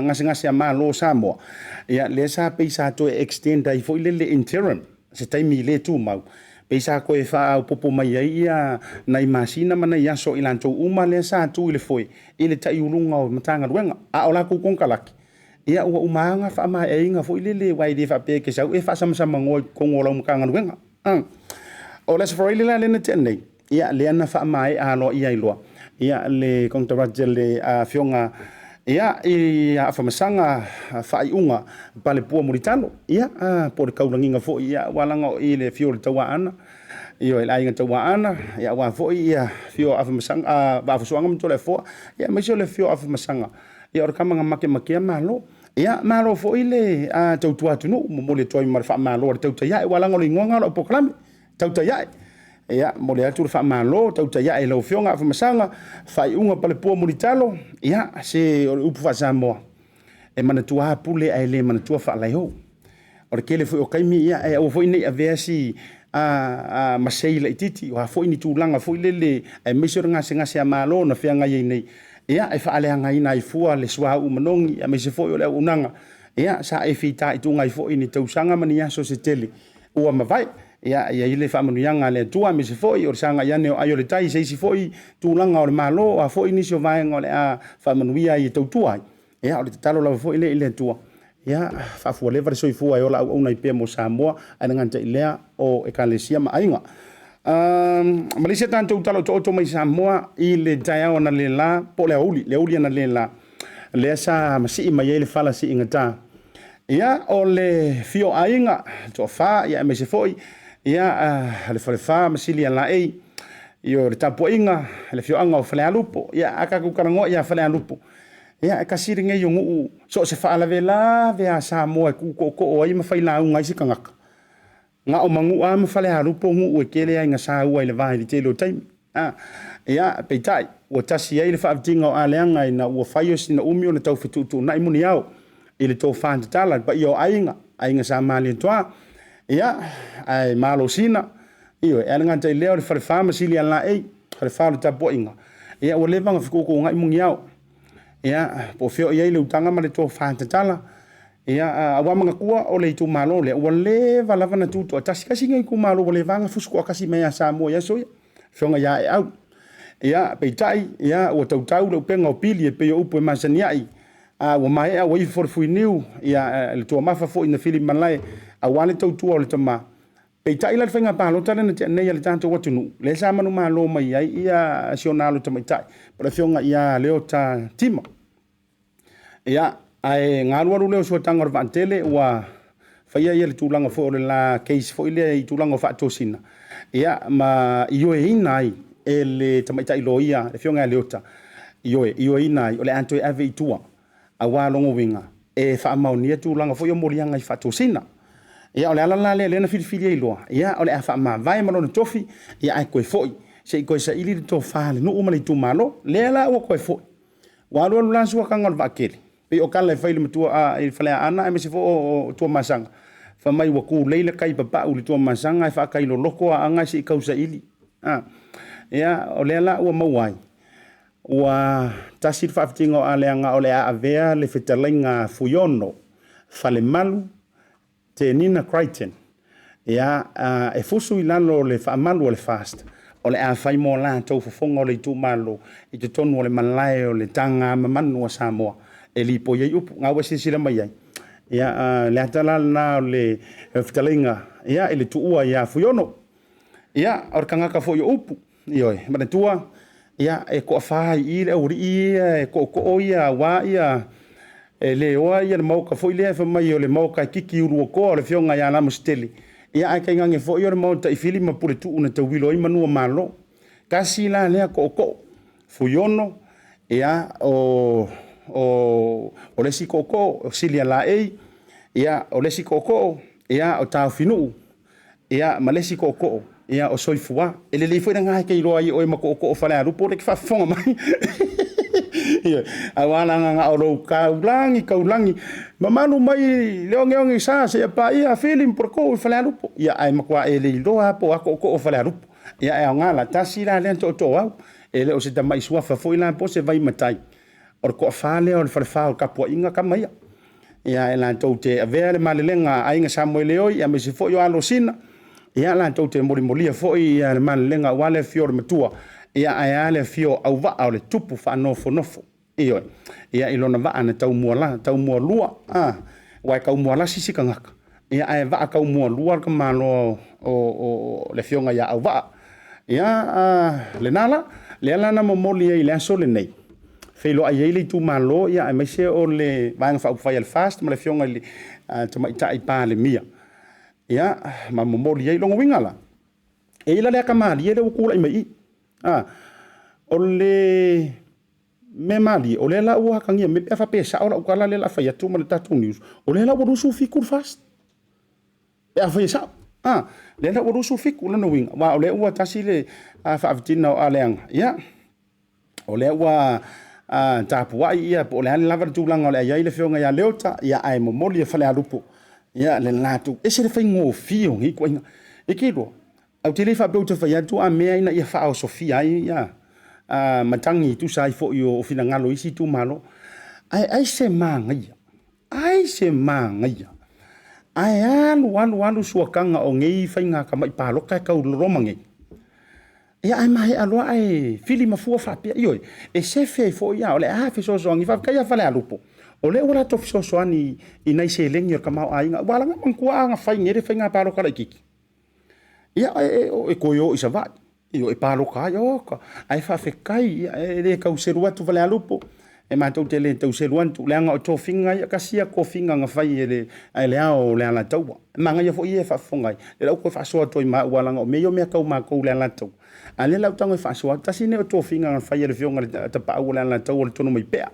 gasegase a Malo o Samoa, ia lea sa pei sa toe extend ai foi lele interim, se taimi le tumau, pei sa toe faaopoopo mai ai ia nai masina ma nai aso i latou uma lea sa tu i le foe i le taiuluga o Matagaluega, a o latou konekarate, ia ua uma lava ona faamaeaina foi lele, aua e le faapea e te sau e faasamasamanoa i totonu o lau Matagaluega. O le Aso Faraile la lea na tea nei, ia lea na faamaea aloaia ai loa ia le konekarate a le Afioga ia i Afamasaga Faaiuga Palepua Mulitalo, ia po o le taulagiga foi ia aua leaga o i le afio o le Tauaana, ioe, le Aiga Tauaana, ia aua foi ia afio o Afamasaga Vaafusuaga ma Toleafoa, ia aemaise o le afio o Afamasaga, ia o le tama na makemakea Malo. Ia, malo foi le tautua atunuu, momoli atu ai ma le faamalo a le Tautai Ae, aua leaga o le igoa lena o lau polokalame, Tautai Ae. Ia, momoli atu le faamalo, tautai ae i lau Afioga Afamasaga, faaiuga Palepua Mulitalo, ia, se o le upu faa-Samoa, e manatua lava pule ae le manatua faalaeo. O le tele foi o taimi, ia, e aua foi ne i avea si a, a, masei laitiiti, o a foi ni tulaga foi lele, aemaise o le gasegase a Malo na feagai ai nei, ia, e faaleagaina ai fua le suauu manogi, aemaise foi o le auaunaga, ia, sa e fitaituga ai foi i ni tausaga ma ni aso se tele ua mavae. Ia, e i ai le faamanuiaga a le Atua, aemaise foi o le sagai ane o ai o le tai i se isi foi tulaga o le Malo, o a foi nisi o vaega o le a faamanuia ai e tautua ai. Ia, o le tatalo lava foi lea i le Atua, ia faafualeva le soifua e ola auauna ai pea mo Samoa, ae le gata i lea o Ekalesia ma aiga. Ma le isi a tatou tala otooto mai Samoa i le taeao analeila, po o le aoauli, le aoauli analeila, lea sa masii mai ai le fala siigata. Ia, o le fia o aiga, toafa, ia aemaise foi, ia, le falefa ma Silialaei, ia o le tapuaiga, le afioaga o Falealupo. Ia, a tatou talanoa ia Falealupo, ia, e tasi lenei o nuu so o se faalavelave lava a Samoa e tu tootoo ai ma failauga ai se tagata, na o Manua lava ma Falealupo nuu e tele lava ina saua i le va i le tele o taimi. A, ia, peitai, ua tasi ai le faavitiga o Aleaga ina ua fai o sina umi ona tau fetuutuunai muniao i le tofa tatala i le paia o aiga, aiga sa Malietoa, ia, ae Malosina, ioe, ae le gata i lea o le Falefa ma Silialaei, Falefa o le tapuaiga, ia, ua leva ona fetuutuunai muniao. Ia, po o fea o i ai le utaga ma le tofa tatala, ia, aua manatua o le itumalo lea, ua leva lava ona tutoatasi. Tasi lenei itumalo ua leva ona fusu toatasi mai ia Samoa i aso ia, Afioga ia Aeau. Ia, peitai, ia, ua tautau le upega o pili e pei o upu e masani ai, a ua maea ua ifo le fuiniu, ia, le tuamafa foi na filimalae aua le tautua o le tama. Peitai la le faiga palota lea na tea nei a le tatou atunuu, lea sa manumalo mai ai ia si ona alo tamaitai, po o le afioga ia Leota Tima. Ia, ae na alu alu lea o suataga o le vaatele ua faia ia le tulaga foi o le la case foi lea i tulaga o faatosina, ia, ma ioeina ai e le tamaitai loia, le afioga ia Leota, ioe, ioeina ai o le a toe ave i tua, aua lona uiga e faamaonia tulaga foi o moliaga i faatosina. Ia, o le ala la lea lea na filifili ai loa, ia, o le a faamavae ma lona tofi, ia, ae toe foi se i toe saili le tofa a le nuu ma le itumalo. Lea la ua toe foi. Ua alu alu la suataga o le vaatele, pei o tala e fai i le matua a, i le Faleaana aemaise foi o Tuamasaga, fai mai ua tulei le tai papau i le Tuamasaga ae faatailoloko Aana se i tau saili. A, ia, o lea la ua maua ai, ua tasi le faafitiga o Aleaga o le a avea le fetalaiga a Fuiono Falemalu Tenina Crichton, ia, e fusu i lalo o le faamalu o le FAST, o le a fai mo latou fofoga o le itumalo i totonu o le malae o le taga mamanu a Samoa e lipoi ai upu. Na ua e silasila mai ai, ia, le ata la lena o le fetalaiga, ia, i le tuua ia Fuiono. Ia, o le tagata foi o upu, ioe, manatua, ia, e toafa i i le aualii ia e tootoo ia aua ia, e le oa ia le maota foi lea fai mai o le maota e kiki uluotoa o le afioga ia Lamositele, ia ae tainane foi o le maota i Fili ma Puletuu na tauilo ai manu o Malo. Tasi la lea tootoo, Fuiono, ia, o, o, o le isi tootoo, o Silialaei, ia, o le isi tootoo, ia, o Taofinuu, Ia, ma le isi tootoo, ia, o Soifua. E lelei foi lena e te iloa ai oe ma tootoo Falealupo lea e te faafofoga mai. Ioe, aua leaga na o lou taulagi, taulagi, mamalu mai le ogeoge sa seia paia Fili ma Puletuu i Falealupo. Ia, ae matua e le iloa lava po o a tootoo Falealupo. Ia, e aoga la, tasi la lea tootoo au. E le o se tamai suafa foi la po o se vaimatai. O le toafa lea o le falefa o le tapuaiga tama ia. Ia, e latou te avea le malelega a Aiga Samoeleoi aemaise foi o Alosina, ia, latou te molimolia foi ia le malelega aua le afio o le matua, ia, ae a le afio o Auvaa o le tupu faanofonofo. Ioe. Ia, i lona vaa na taumuala, taumualua, a, aua e taumuala sisi tagata, ia, ae vaa taumualua le tamaloa o le afioga ia Auvaa. Ia, a, lena la, lea la na momoli ai i le aso lenei, feiloai ai le itumalo, ia, aemaise o le Vaega Faaupufai a le FAST ma le Afioga i le Tamaitai Palemia, ia, ma momoli ai. Lona uiga la, e i ai la le ata malie lea ua tulai mai i i. A, o le mea mea malie, o lea la ua atagia mai pe a faapea e sao lau tala lea o le a fai atu ma le tatou news, o lea la ua 27 le FAST. Pe afai e sao. A, lea la ua 27 lona uiga, aua o lea ua tasi le faavitina o Aleaga, ia, o lea ua tapuai ia po o le a lava le tulaga o le a i ai le afioga ia Leota, ia ae momoli e Falealupo ia le latou, e ese le faigofie o nei ituaiga. E te iloa, ou te le faapea ou te fai atu a mea ina ia faaosofia ai ia matagi e tusa ai foi o finagalo o isi itumalo. Ae ai se manaia, ai se manaia, ae alu alu alu suakaga o nei faiga tamai palota e tau loloma nei, ia ae maea loa ae fili mafua faapea, ioe, e sefe ai foi, a o le a fesoasoani. Faafetai ia Falealupo, o lea ua latou fesoasoani i nai seleni o le tamaoaiga. Ua ala ona manatua a na fai nei le faiga palota laitiiti, ia e toe o i Savaii, ioe, e palota ai, oka, ae faafetai, ia, e le tau selu atu Falealupo, e matou te le tau selu atu, leaga o tofiga ia, tasi ia tofiga na fai e le, e le ao o le Alataua. E manaia foi ia e faafofoga ai, lea la ua toe faasoa atu ai ma au, leaga o mea ia o mea tau matou i le Alataua, a o lea la ua tago e faasoa atu, tasi lenei o tofiga na fai e le afioga i le Tapaau o le Alataua o le Tonumaipea.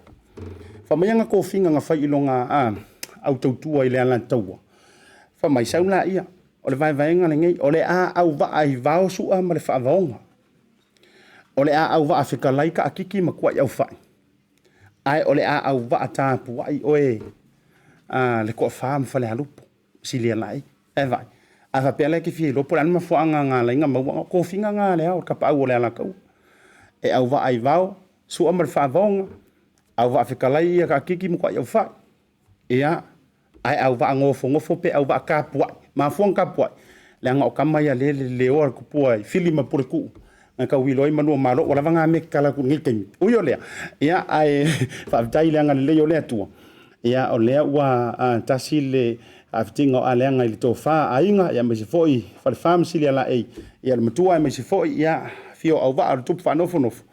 Fai mai ana tofiga na fai i lona au tautua i le Alataua, fai mai, sau laia, o le vaevaega lenei, o le a auvaa i vao Sua ma le Faavaoga, o le a auvaa fetalai Taatiki ma Tuaiaufai, ae o le a auvaa tapuai oe le Toafa ma Falealupo, Silialaei. Ae vaai, a faapea la e te fia iloa po o le a le mafuaaga na ala ai ona maua, o tofiga na a le ao, le tapaau o le Alataua. E auvaa i vao Sua ma le Faavaoga, auvaa fetalai ia Taatiki ma Tuaiaufai, ia, ae auvaa nofonofo pe auvaa tapuai. Mafua ona tapuai, leaga o tama ia lea e leleoa le tupua i Fili ma Puletuu, na tauilo ai manu o Malo. Ua lava na mea e tatala atu i lenei taimi. Ui o lea, ia, ae faafetai i le agalelei o le Atua, ia, o lea ua tasi le faafitiga o Aleaga i le tofa a aiga, aemaise foi Falefa ma Silialaei, ia, le matua aemaise foi, ia, afio o Auvaa o le tupu faanofonofo,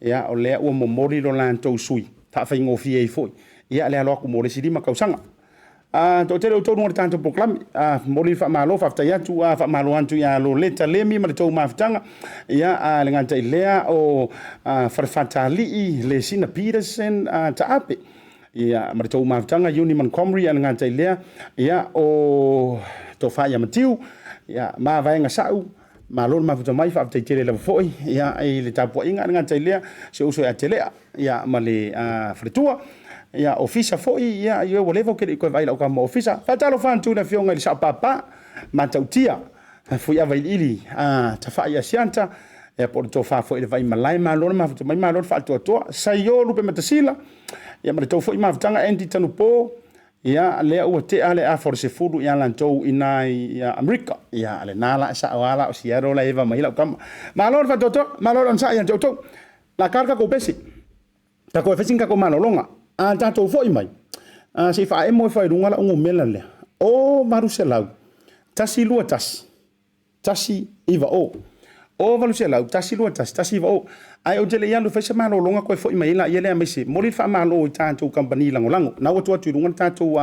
ia, o lea ua momoli lo latou sui faafaigofie ai foi, ia, le alo atu mo le isi 5 tausaga. Toatele o outou luga o le tatou polokalame, momoli le faamalo, faafetai atu, faamalo atu ia Loleta Lemi ma le tou mafutaga, ia, le gata i lea o Falefatalii, Lesina Peterson, Taape, ia, ma le tou mafutaga, Uni Montgomery, le gata i lea, ia, o Tofa ia Matiu, ia, ma Vaega Sau, malo le mafuta mai, faafetai tele lava foi, ia, i le tapuaiga, le gata i lea, si ou uso ia Telea, ia, ma le faletua, ia, ofisa foi, ia, ua leva ou te le i toe vaai i lau tama ofisa. Faatalofa atu i le afioga i le Sao Papa, Matautia, Fuiava Iliili, Tafai Asiata, ia, po o le tofa foi i le Vaimalae, malo le mafuta mai, malo le faatoatoa, Saio Lupe Matasila, ia, ma le tou foi mafutaga, Andy Tanupo, ia, lea ua tea le afa o le 10 ia latou i na i Amerika. Ia, lena la e sao lava la o Seattle la e eva mai lau tama. Malo le faatoatoa, malo le onosai ia te outou. La ka le tatou pese. Tatou e fai sina tatou malologa. A tatou foi mai, se i faaemo ifo ai i luga lau numera lea. O 800 121 190. O 800 121 190. Ae ou te le i alu e fai se malologa toe foi mai ai laia lea aemaise. Momoli le faamalo i tatou kamupani lagolago. Na ua tuu atu i luga le tatou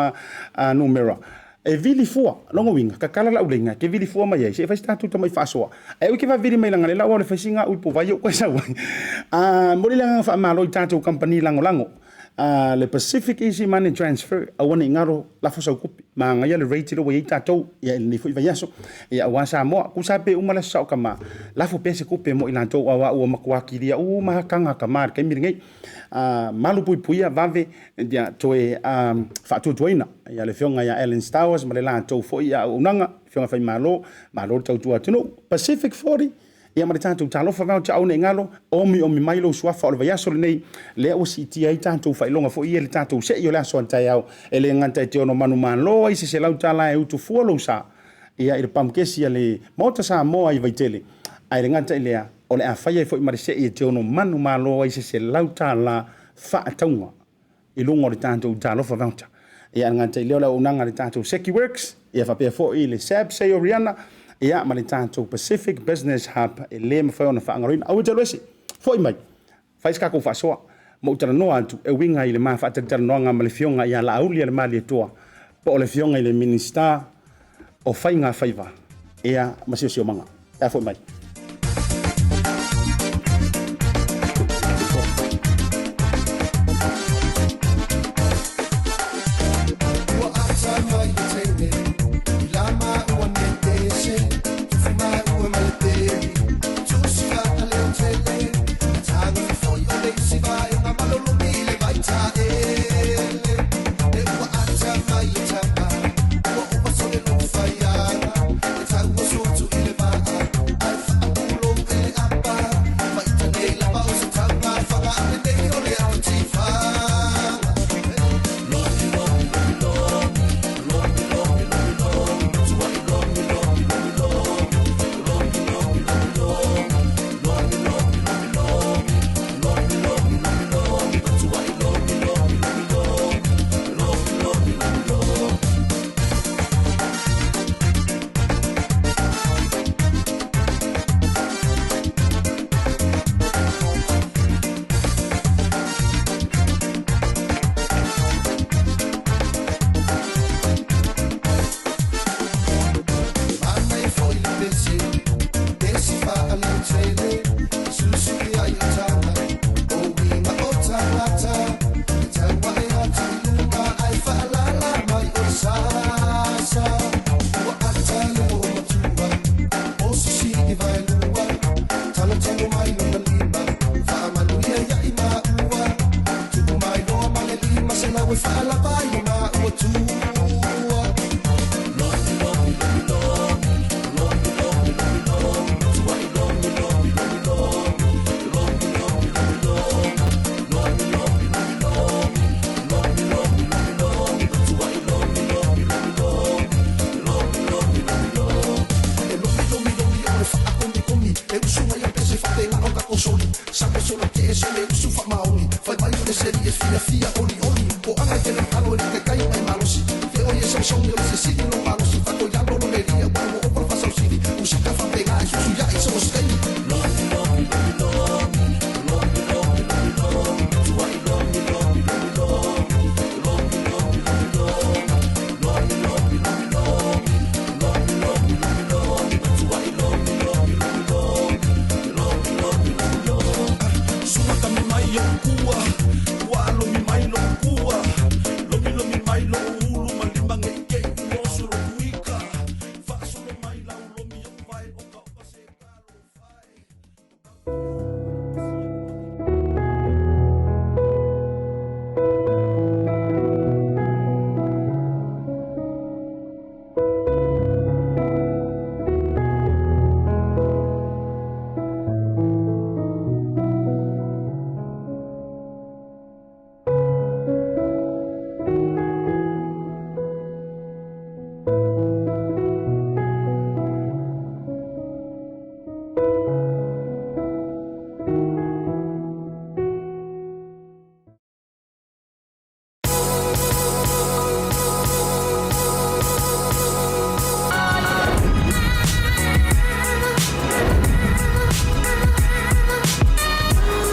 numera. E vili fua, lona uiga, tatala lau laina, e te vili fua mai ai, se i fai se tatou tamai faasoa. Ae ui ke vili mai langa lela, ua le fai singa ui po vai o koe sau ai. Momoli le agaga faamalo i tatou kamupani lagolago. Le Pacific Easy Money Transfer, aua ne i galo lafo sau tupe. Manaia le rate lea ua i ai tatou, ia i lenei foi vaiaso. Ia aua Samoa, tusa pe uma le aso sao tama, lafo pea se tupe mo i latou aua ua matua kilia uma lava taga a tama i le taimi lenei. Malupuipuia vave ia toe faatuatuaina ia le afioga ia Alan Stowers ma le latou foi auaunaga, afioga Faimalo, malo le tautua atunuu. Pacific 40, ia ma le tatou talofa voucher aua ne i galo, omiomi mai lou suafa o le vaiaso lenei, lea ua siitia ai tatou faailoga foi ia i le tatou sei o le aso a taeao, e le gata e te ono manumalo ai se $100 e utu fua lou sa, ia i le pamukesi a le Maota Samoa i Vaitele, ae le gata i lea, o le a fai ai foi ma le sei e te ono manumalo ai se $100 faatauga i luga o le tatou talofa voucher. Ia, e le gata i lea o le auaunaga a le tatou Secuworks, ia faapea foi le SAB Seoriana, ia ma le tatou Pacific Business Hub e le mafai ona faagaloina. Aua e te alu ese, foi mai, fai se tatou faasoa. Ma ou talanoa atu e uiga i le ma faatalatalanoaga ma le afioga ia Laauli Alemalietoa, po o le afioga i le Minisita o Faiga Faiva, ia ma Siosiomaga. Pe a foi mai.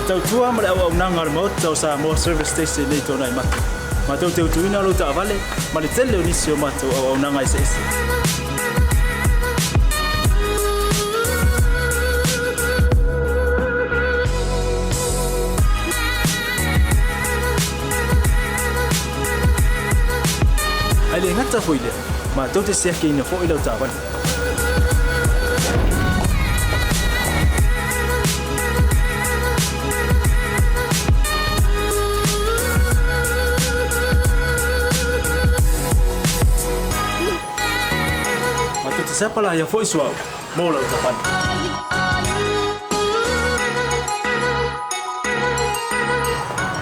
Tautua ma le auaunaga a le Maota o Samoa Service Station i lenei tuanai matou. Matou te utuina lou taavale ma le tele o nisi o matou auaunaga eseese. Ae le gata foi i lea, matou te siakiina foi lau taavale. Matou te sapalaia foi suauu mo lau taavale.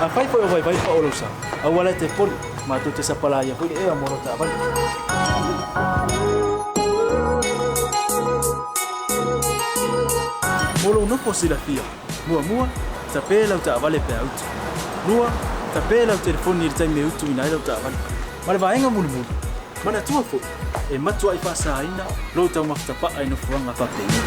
Afai foi o vaivai pao lou sa, aua la e te poli, matou te sapalaia foi le ea mo lau taavale. Mo lou nofo silafia, muamua, tape lau taavale pe a utu. Lua, tape lau telefoni i le taimi e utuina ai lau taavale. Ma le vaega mulimuli, manatua foi, e matuai faasaina lou taumafa tapaa i nofoaga faapenei.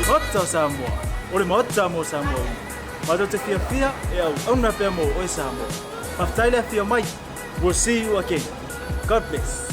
Maota o Samoa, o le Maota mo Samoa uma. Matou te fiafia e auauna pea mo oe Samoa. Faafetai le afio mai. We'll see you again. God bless.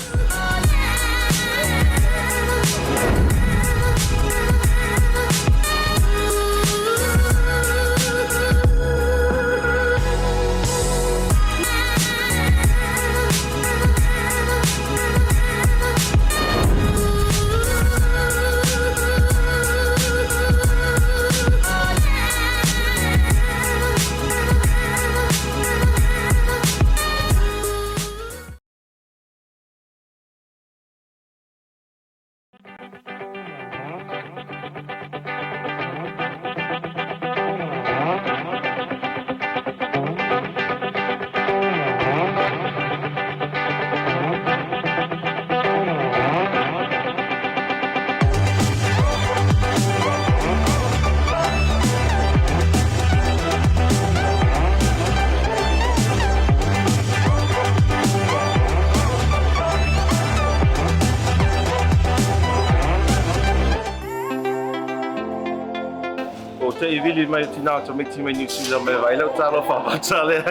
O te i vili mai tina o tamaiti mai New Zealand mai vai lau talofa vata lea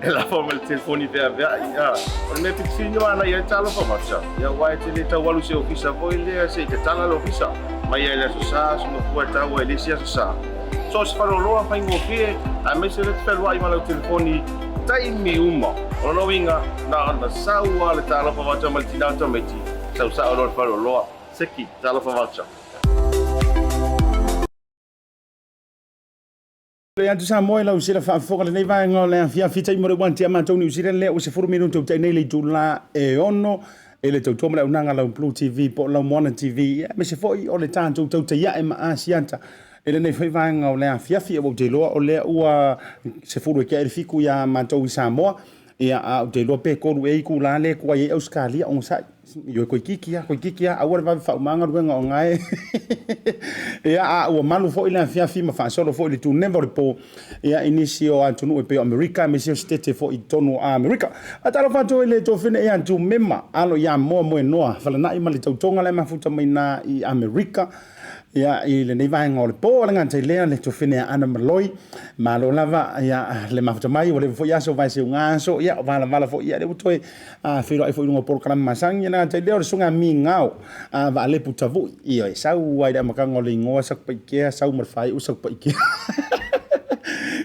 e lafo mai le telefoni feaveai. O le mea pitofilina ana ia talofa vata. Ia aua e te le tau alu i se ofisa foi lea se i tatala le ofisa mai ai le Aso Sa, aso Gafua e tau ai le isi Aso Sa. So o se faleoloa faigofie aemaise lea te fealuai ma lau telefoni taimi uma. O lona uiga na ona sau lava le talofa vata mai le tina o tamaiti, sau sao loa le faleoloa. Seki, talofa vata. Le atu Samoa i lau sila faafofoga lenei vaega o le afiafi taimi o le 1 tia matou Niu Sila lea ua 10 minute o tai nei le itula e 6 e le tautua ma le auaunaga lau Blue TV po o lau Moana TV ia aemaise foi o le tatou tautaiae ma Asiata i lenei foi vaega o le afiafi. Ua ou te iloa o lea ua 10 e kea i le 7 ia matou i Samoa. Ia, a ou te iloa pe 3 ea itulā lea e tuai ai Ausetalia, onosai. Ioe, toeitiiti lava, toeitiiti lava, aua le vave faauma galuega o na e. Ia, a ua malu foi le afiafi ma faasolo foi i le tuneva o le po, ia, i nisi o atunuu e pei o Amerika, aemaise o Setete foi i totonu o Amerika. Faatalofa atu i le tuafafine ia Tumema, alo ia Moa Moenoa, Falanai ma le tautoga la e mafuta mai na i Amerika. Ia, i lenei vaega o le po, le gata i lea, le tuafafine a Ana Maloi, malo lava, ia, le mafuta mai, ua leva foi aso, vaeseuga aso, ia, o valavala foi, ia, lea ua toe feiloai foi i luga o polokalame masani. Ia, le gata i lea, o le susuga ia Migao Vaalepu Tavui, ioe, sau lava i le amataga o le igoa Satupaitea, sau ma le faaiu Satupaitea.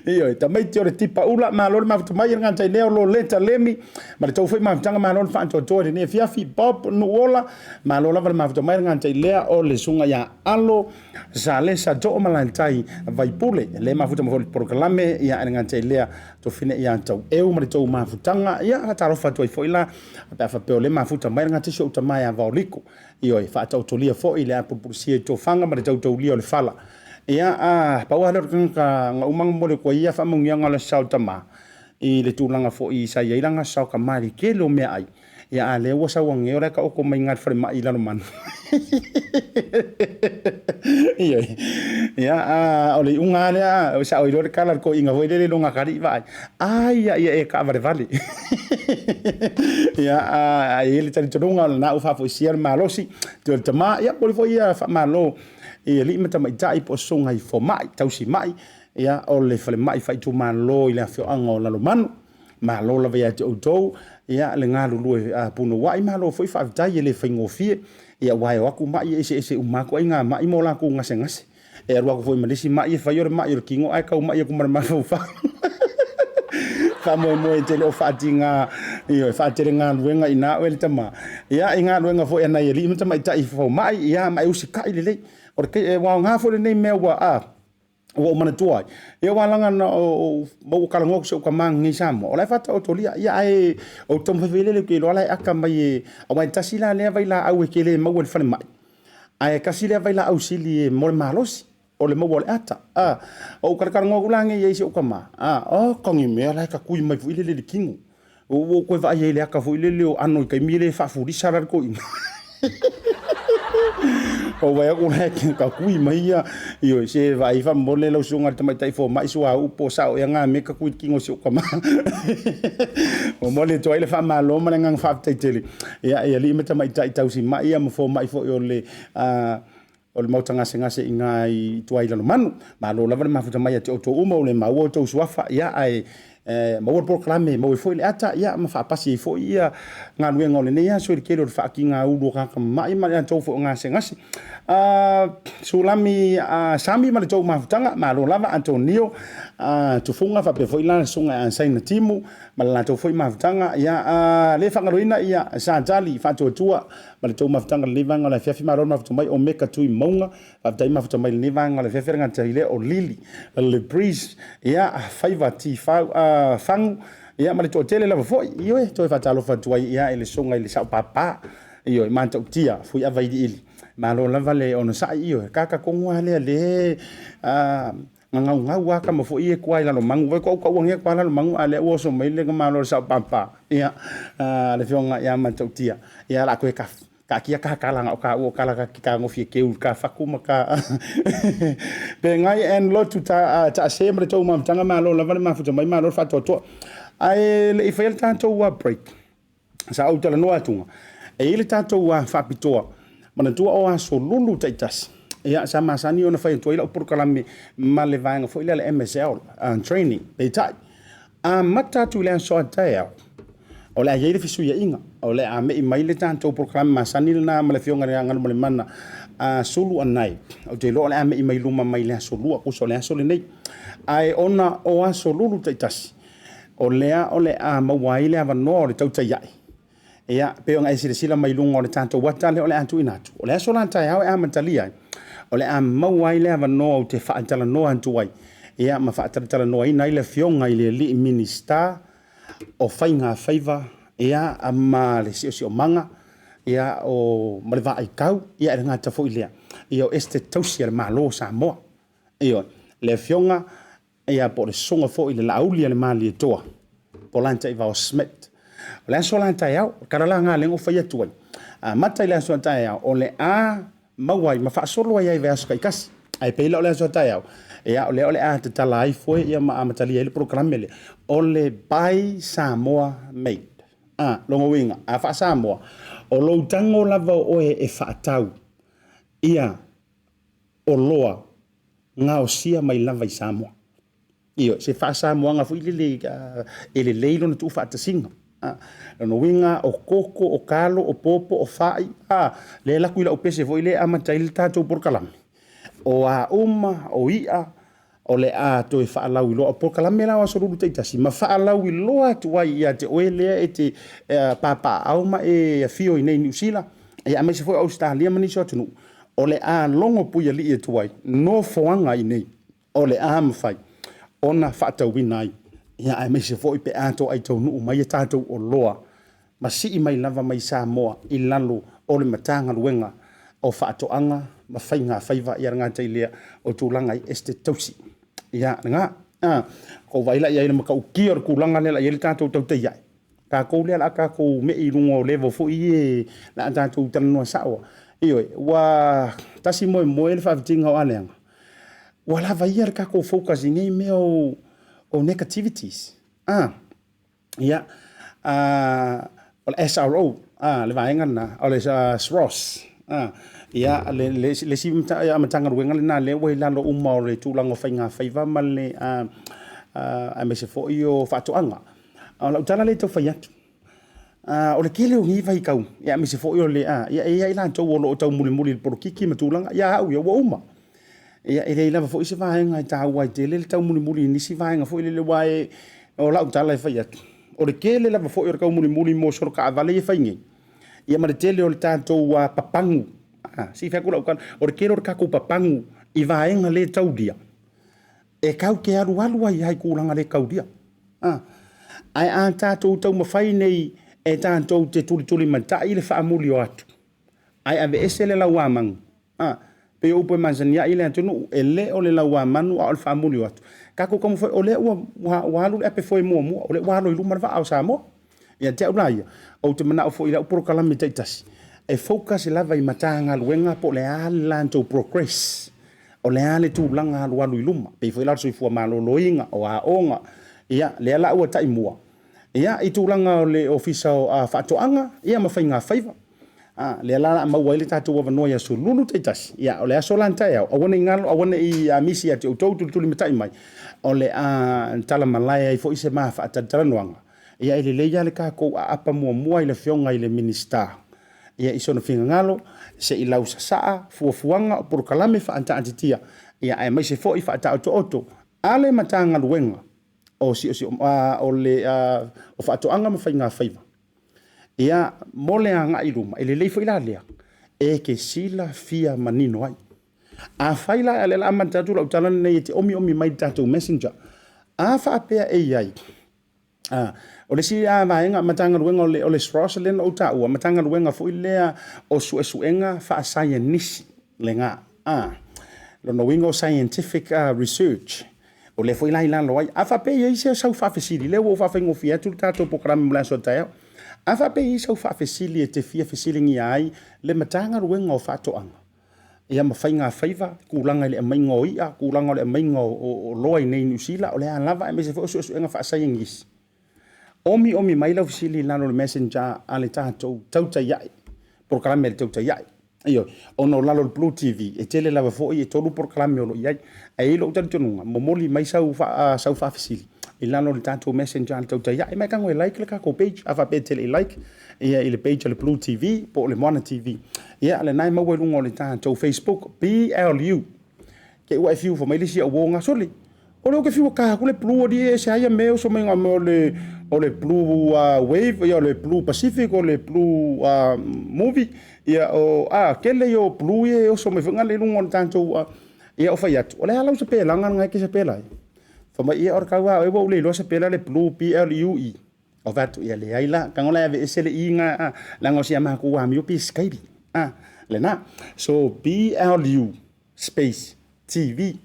Ioe, tamaiti o le tipa ula, malo le mafuta mai, ia le gata i lea, o Loleta Lemi, ma le tou foi mafutaga, malo le faatoatoa i lenei afiafi. Bob Nuuola, Malo lava le mafuta mai le gata i lea o le susuga ia Alo Salesa Toomalatai Vaipule le mafuta mai foi le polokalame ia le gata i lea tofine ia Taueu ma le tou mafutaga ia faatalofa atu ai foi la pe a faapea o le mafuta mai le gata si ou tama ia Vaoliko. Ioe, faataotolia foi le apulupulusia i tofaga ma le tautaulia o le fala. Ia a pau lava lea o le tagata na uma na momoli atu ai ia faamanuiaga o le Sao Tama i le tulaga foi sa i ai lana sao tama i le tele o meaai. Ia a lea ua sau ane o la e taoto mai i na i le falemai i Lalomanu. Ioe. Ia a o le iuga lava lea, o sao ai loa le tala a le toeaina foi lele i lona atalii vaai, ai ia ia e taavalevale. Ia a e i ai le talitonuga o lena ua faafoisia le malosi o le tama, ia momoli foi ia faamalo i alii ma tamaitai po o susuga i fomai, tausimai, ia o le falemai faaitumalo i le afioaga o Lalomanu. Malo lava ia te outou ia le galulue punouai, malo foi faafetai, e le faigofie ia aua e o atu mai e eseese uma atu ai na mai ma o latou gasegase. E alu atu foi ma le isi mai e fai o le mai o le tino ae tau mai atu ma le mafaufau. Faamoemoe e te le o faatiga, ioe, faatele galuega i na oe le tama. Ia i galuega foi a nai alii ma tamaitai fomai, ia ma e usitai lelei. O le, ua aoga foi lenei mea ua ua ou manatua ai, ia aua leaga na ou ma ou talanoa atu i si ou tama nei i Samoa, o la e faataotolia, ia ae ou te taumafai foi lele ou te iloa la e aka mai e, aua e tasi la lea vailaau e te le maua i le falemai, ae tasi lea vailaau sili e mo le malosi, o le maua o le ata. A, ou talatalanoa atu la nei i ai i si ou tama, a, oka ni mea la e tatui mai foi lele i le tino. Ua ou toe vaai ai i le ata foi lele o ano i taimi e le faafulisa la le toeaina. Ou vaai atu la e tatui mai ia, ioe, se vaai faamolemole lau susuga i le tamaitai fomai suauu po o sao ea na mea e tatui i le tino o si ou tama. Momoli atu ai le faamalo ma le agaga faafetai tele ia i alii ma tamaitai tausimai ia ma fomai foi o le o le maota gasegase i ina i tua i Lalomanu. Malo lava le mafuta mai ia te outou uma, ua le maua outou suafa, ia ae maua le polokalame, maua ai foi le ata, ia ma faapasi ai foi ia galuega o lenei aso i le tele o le faatigaulu o tagata mamai ma le latou foi o gasegase. Sulami Sami ma le tou mafutaga, malo lava Antonio Tufuga faapea foi la le susuga ia Saina Timu ma le latou foi mafutaga. Ia le faagaloina ia Satali Faatuatua ma le tou mafutaga i lenei vaega o le afiafi. Malo le mafuta mai o Meka Tui Mauga. Faafetai mafuta mai i lenei vaega o le afiafi. Le gata i lea o Lili Le Breeze, ia, Faiva Tifau, Fagu, ia, ma le toatele lava foi. Ioe, toe faatalofa atu ai, ia, i le susuga i le Sao Papa, ioe, Matautia, Fuiava Iliili. Malo lava le onosai, ioe, kaka tonu lava lea le, Gagaugau lava tama foi ia e tua i Lalomanu. Vai koau tau anea tua Lalomanu a lea ua oso mai le malo le sao papa. Ia, le afioga ia Matautia. Ia la toe ka taatia ka tala na o ka ua kala ka ki ka ngofi e keu ka faku ma ka pe ngai en lotu ta ta se ma le tou mafutaga malo lava le mafuta mai malo le faatoatoa. Ae le i faia le tatou break. Sa ou talanoa atuga, e i ai le tatou faapitoa, manatua o aso lulu taitasi, ia, sa masani ona fai atu ai lau polokalame ma le vaega foi lea le MSL training. Peitai, amata atu i le aso a taeao, o le a i ai le fesuiaiga, o le a me'i mai le tatou polokalame masani lena ma le Afioga i le Galumalemana Sulu Anae. Ou te iloa o le a me'i mai luma mai le aso Lua, tusa o le aso lenei. Ae ona o aso lulu taitasi, O lea o le a maua ai le avanoa o le tautai ae. Ia, pei ona e silasila mai luga o le tatou ata lea o le a tuuina atu. O le aso la taeao e amatalia ai, o le a maua ai le avanoa ou te faatalanoa atu ai, ia, ma faatalatalanoaina ai le Afioga i le Alii Minisita o Faiga Faiva, ia, ma le Siosiomaga, ia, o, ma le Vaaitau, ia, e le gata foi i lea, ia, o Esetete Tausi a le Malo o Samoa. Ioe, le Afioga Ia, po o le susuga foi i le Laauli a le Malietoa, Po o Lataivao Smith. O le aso la taeao, o tala la nga lea na ou fai atu ai, amata i le aso a taeao, o le a maua ai ma faasolo ai ai i vaiaso taitasi. Ae pei la o le aso a taeao, ia o lea o le a tatala ai foe ia ma amatalia ai le polokalame lea, o le Buy Samoa Made. A, lona uiga, a faa-Samoa, o lou tago lava o oe e faatau ia oloa gaosia mai lava i Samoa. Ioe, se faa-Samoaga foi lele e lelei lona tuufaatasiga. Lona uiga o koko, o kalo, o popo, o fai, a, lea e alu atu i lau pese foi lea e amata ai le tatou polokalame, o a uma, o i'a, o le a toe faalauiloa. O polokalame la o Aso Lulu taitasi ma faalauiloa atu ai ia te oe lea e te papaaao ma e afio i inei i Niu Sila, aemaise foi o Ausetalia ma nisi o atunuu, o le a logo puialii atu ai nofoaga i inei o le a mafai ona faatauina ai, ia aemaise foi pe a toai taunuu mai a tatou oloa ma sii mai lava mai Samoa i lalo o le Matagaluega o Faatoaga ma Faiga Faiva, ia le gata i lea o tulaga i Esetete Tausi. Ia, lena. A, kou vaai la i ai i le matautia o le tulaga lea la i ai le tatou tautai ae. Tatou lea la a tatou mei i luga o level foi ia la a tatou talanoa sao. Ioe, ua tasi moemoe le faafitiga o Aleaga, ua lava ia le tatou focus i nei mea o negativities. A, ia, o le SRO, a, le vaega lena, o le SROS, a, ia, le isi Matagaluega lena lea ua i lalo uma o le tulaga o faigafaiva ma le, aemaise foi o faatoaga. O lau tala lea e tau fai atu, o le tele o nei vaitau, aemaise foi o le, ia e i ai i latou o lo o taumulimuli i le polokiki ma tulaga, ia au ia, ua uma. Ia e leai lava foi se vaega e taua ai tele le taumulimuli i nisi vaega foi lele, aua o lau tala e fai atu, o le tele lava foi o le taumulimuli mo solo taavale ia e fai nei, ia ma le tele o le tatou papagu, se i fai atu lau tala, o le tele o le tatou papagu i vaega le taulia, e tatou te alualu ai lava i tulaga le taulia. Ae a tatou taumafai nei e tatou te tulitulimatai le faamuli o atu, ae aveese le lauamanu, a, pei o upu e masani ai le atunuu, e le o le lauamanu a o le faamuli o atu. Tatou taumafai, o lea ua alu le ape foe muamua, o lea ua alo i luma le vaa o Samoa. Ia te au la ia, ou te manao foi i lau polokalame taitasi, e focus lava i Matagaluega po o le a le latou progress, o le a le tulaga alualu i luma, pei foi la o le soifua maloloina, o aoga, ia, lea la ua taimua, ia, i tulaga o le Ofisa o Faatoaga, ia ma Faiga Faiva. A, lea la o le a maua ai le tatou avanoa i aso lulu taitasi, ia, o le aso la taeao, aua ne i galo, aua ne i misi ia te outou tulitulimatai mai, o le a talamalae ai foi se ma faatalatalanoaga, ia e lelei lava le tatou aapa muamua i le Afioga i le Minisita, ia i sona finagalo, se i lausasaa fuafuaga o polokalame faataatitia, ia aemaise foi faataotooto a le Matagaluega o Siosio, o le o Faatoaga ma Faiga Faiva. Ia, mo le agai i luma, e lelei foi la lea e te silafia manino ai. Afai la, o lea o le a amata atu lau tala lenei e te omiomi mai i le tatou messenger, a faapea e i ai, o le isi vaega, Matagaluega o le SROS lea na ou taua, Matagaluega foi lea o Suesuega Faasaienisi lena. Lona uiga o scientific research, o lea foi la i lalo ai. A faapea e i ai se sau faafesili, lea ua ou faafaigofie atu le tatou polokalame mo le aso a taeao. A faapea e i ai sau faafesili e te fia fesiligia ai le Matagaluega o Faatoaga, ia ma faiga faiva, tulaga i le aumaiga o i'a, tulaga o le aumaiga o oloa i inei i Niu Sila, o le a lava, aemaise foi o suesuega faasaienisi. Omiomi mai lau fesili i lalo o le messenger a le tatou Tautai Ae, polokalame a le Tautai Ae. Ioe, ona o lalo o le Blue TV, e tele lava foi, e 3 polokalame o lo o i ai. Ae i ai lou talitonuga, momoli mai sau faafesili i lalo o le tatou messenger a le Tautai Ae. Ma e tago e like le tatou page, a faapea e te le i like ia i le page a le Blue TV po o le Moana TV. Ia, lena e maua i luga o le tatou Facebook, BLU. Te i ua e fiu fai mai le isi au uo gasoli. O lea ou te fiu e ta atu le blue alii e ese ai ia mea e oso mai ngā mea o le blue wave, ia o le blue pacific, o le blue movie, ia o, a, tele ia o blue ia e oso mai foi ngā le luga o le tatou, ia o fai atu, o le a lau sapelaga lena e te sapela ai? Fai mai, ia o le tau lava o oe ua ou le iloa sapela le blue, B-L-U-E. Ou fai atu, ia leai la, tago la e aveese le i na, a, leaga o si a matou amio pe sikaili, a, lena. So, B-L-U space TV.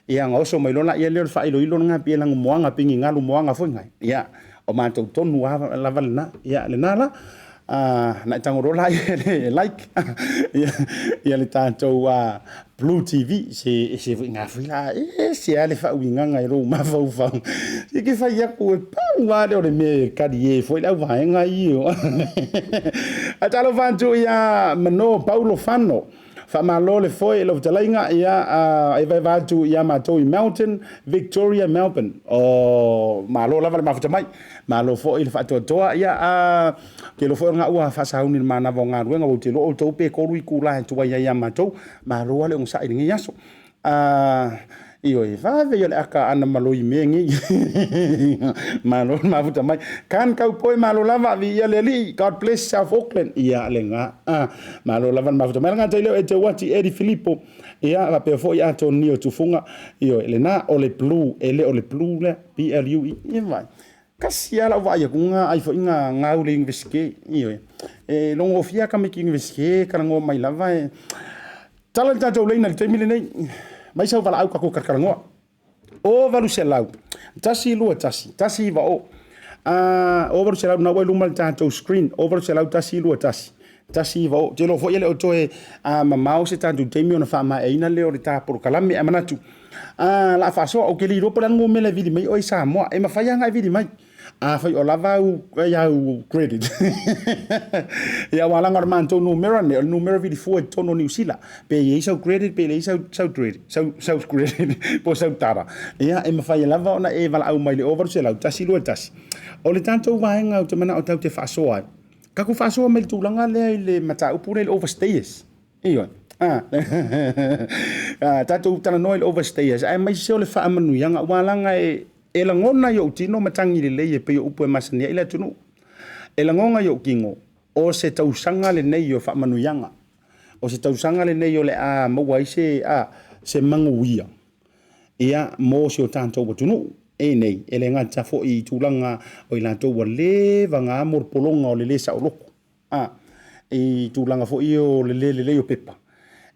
Ia, ona oso mai loa laia lea o le faailoilo lena, pei e lanumoana, pei ni galu moana foi nai. Ia, O matou tonu lava lena. Ia, lena la. Na e tago loa la e like ia le tatou Blue TV. Se ese foi ngā foi la, ese lava le faauigaga i lou mafaufau. Se ke fai aku e pau lava lea o le mea e kali e foi le auvaega ia. Ae talofa atu ia Mano Paulo Fano. Faamalo le foe i lau fetalaiga, ia, e vaeva atu ia matou i Melton, Victoria, Melbourne. O, malo lava le mafuta mai, malo foi le faatoatoa, ia, ou te iloa foi o lena ua faasauni i le manava o galuega, ua ou te iloa outou pe 3 itula e tuai ai ia matou. Malo lava le onosai i lenei aso. Ioe, vave ia o le aka ana maloi i mea nei. Malo le mafuta mai. Kan Kaupoi, malo lava, viia le Alii. God bless South Auckland. Ia, lena. Malo lava le mafuta mai. Lagata i leo e te uati Eddie Filipo. Ia, faapea foi Atonio Tufunga. Ioe, lena, o le blue, e le o le blue lea, B-L-U-E. Ia vai. Kasi lava lau vaai atu nga ai foi nga gau le University. Ioe. E logofia ka miki University, talanoa mai lava e tala le tatou leina i le taimi lenei. Mai sau valaau ka ko talanoa. O 800 121 190. O 800 na ua i luma le tatou screen. O 800 121 190. Te iloa foi e le o toe mamao se tatou taimi ona faamaeaina lea o le ta polokalame. Ae manatu, la faasoa, ou te le iloa po o le a le numera e vili mai oe i Samoa. E mafai lava ona e vili mai. Afai o lava au, au credit. Ia, aua leaga o le matou numera nei, o le numera vili fua i totonu o Niu Sila. Pe i ai sau credit pe leai sau, sau credit, sau, sau credit po o sau tara. Ia, e mafai lava ona e valaau mai i le 0800 121. O le tatou vaega ou te manao tatou te faasoa ai, tatou faasoa mai i le tulaga lea i le mataupu lea i le overstayers. Ioe. Tatou talanoa i le overstayers, aemaise o le faamanuiaga, aua leaga e, e lagona i ou tino matagi lelei e pei o upu e masani ai le atunuu. E lagona i ou tino, o se tausaga lenei o faamanuiaga. O se tausaga lenei o le a maua ai se, a, se manuia ia mo si o tatou atunuu. E nei, e le gata foi i tulaga o i latou ua leva ona amo le pologa o le lē saoloto. A, i tulaga foi ia o le le lelei o pepa,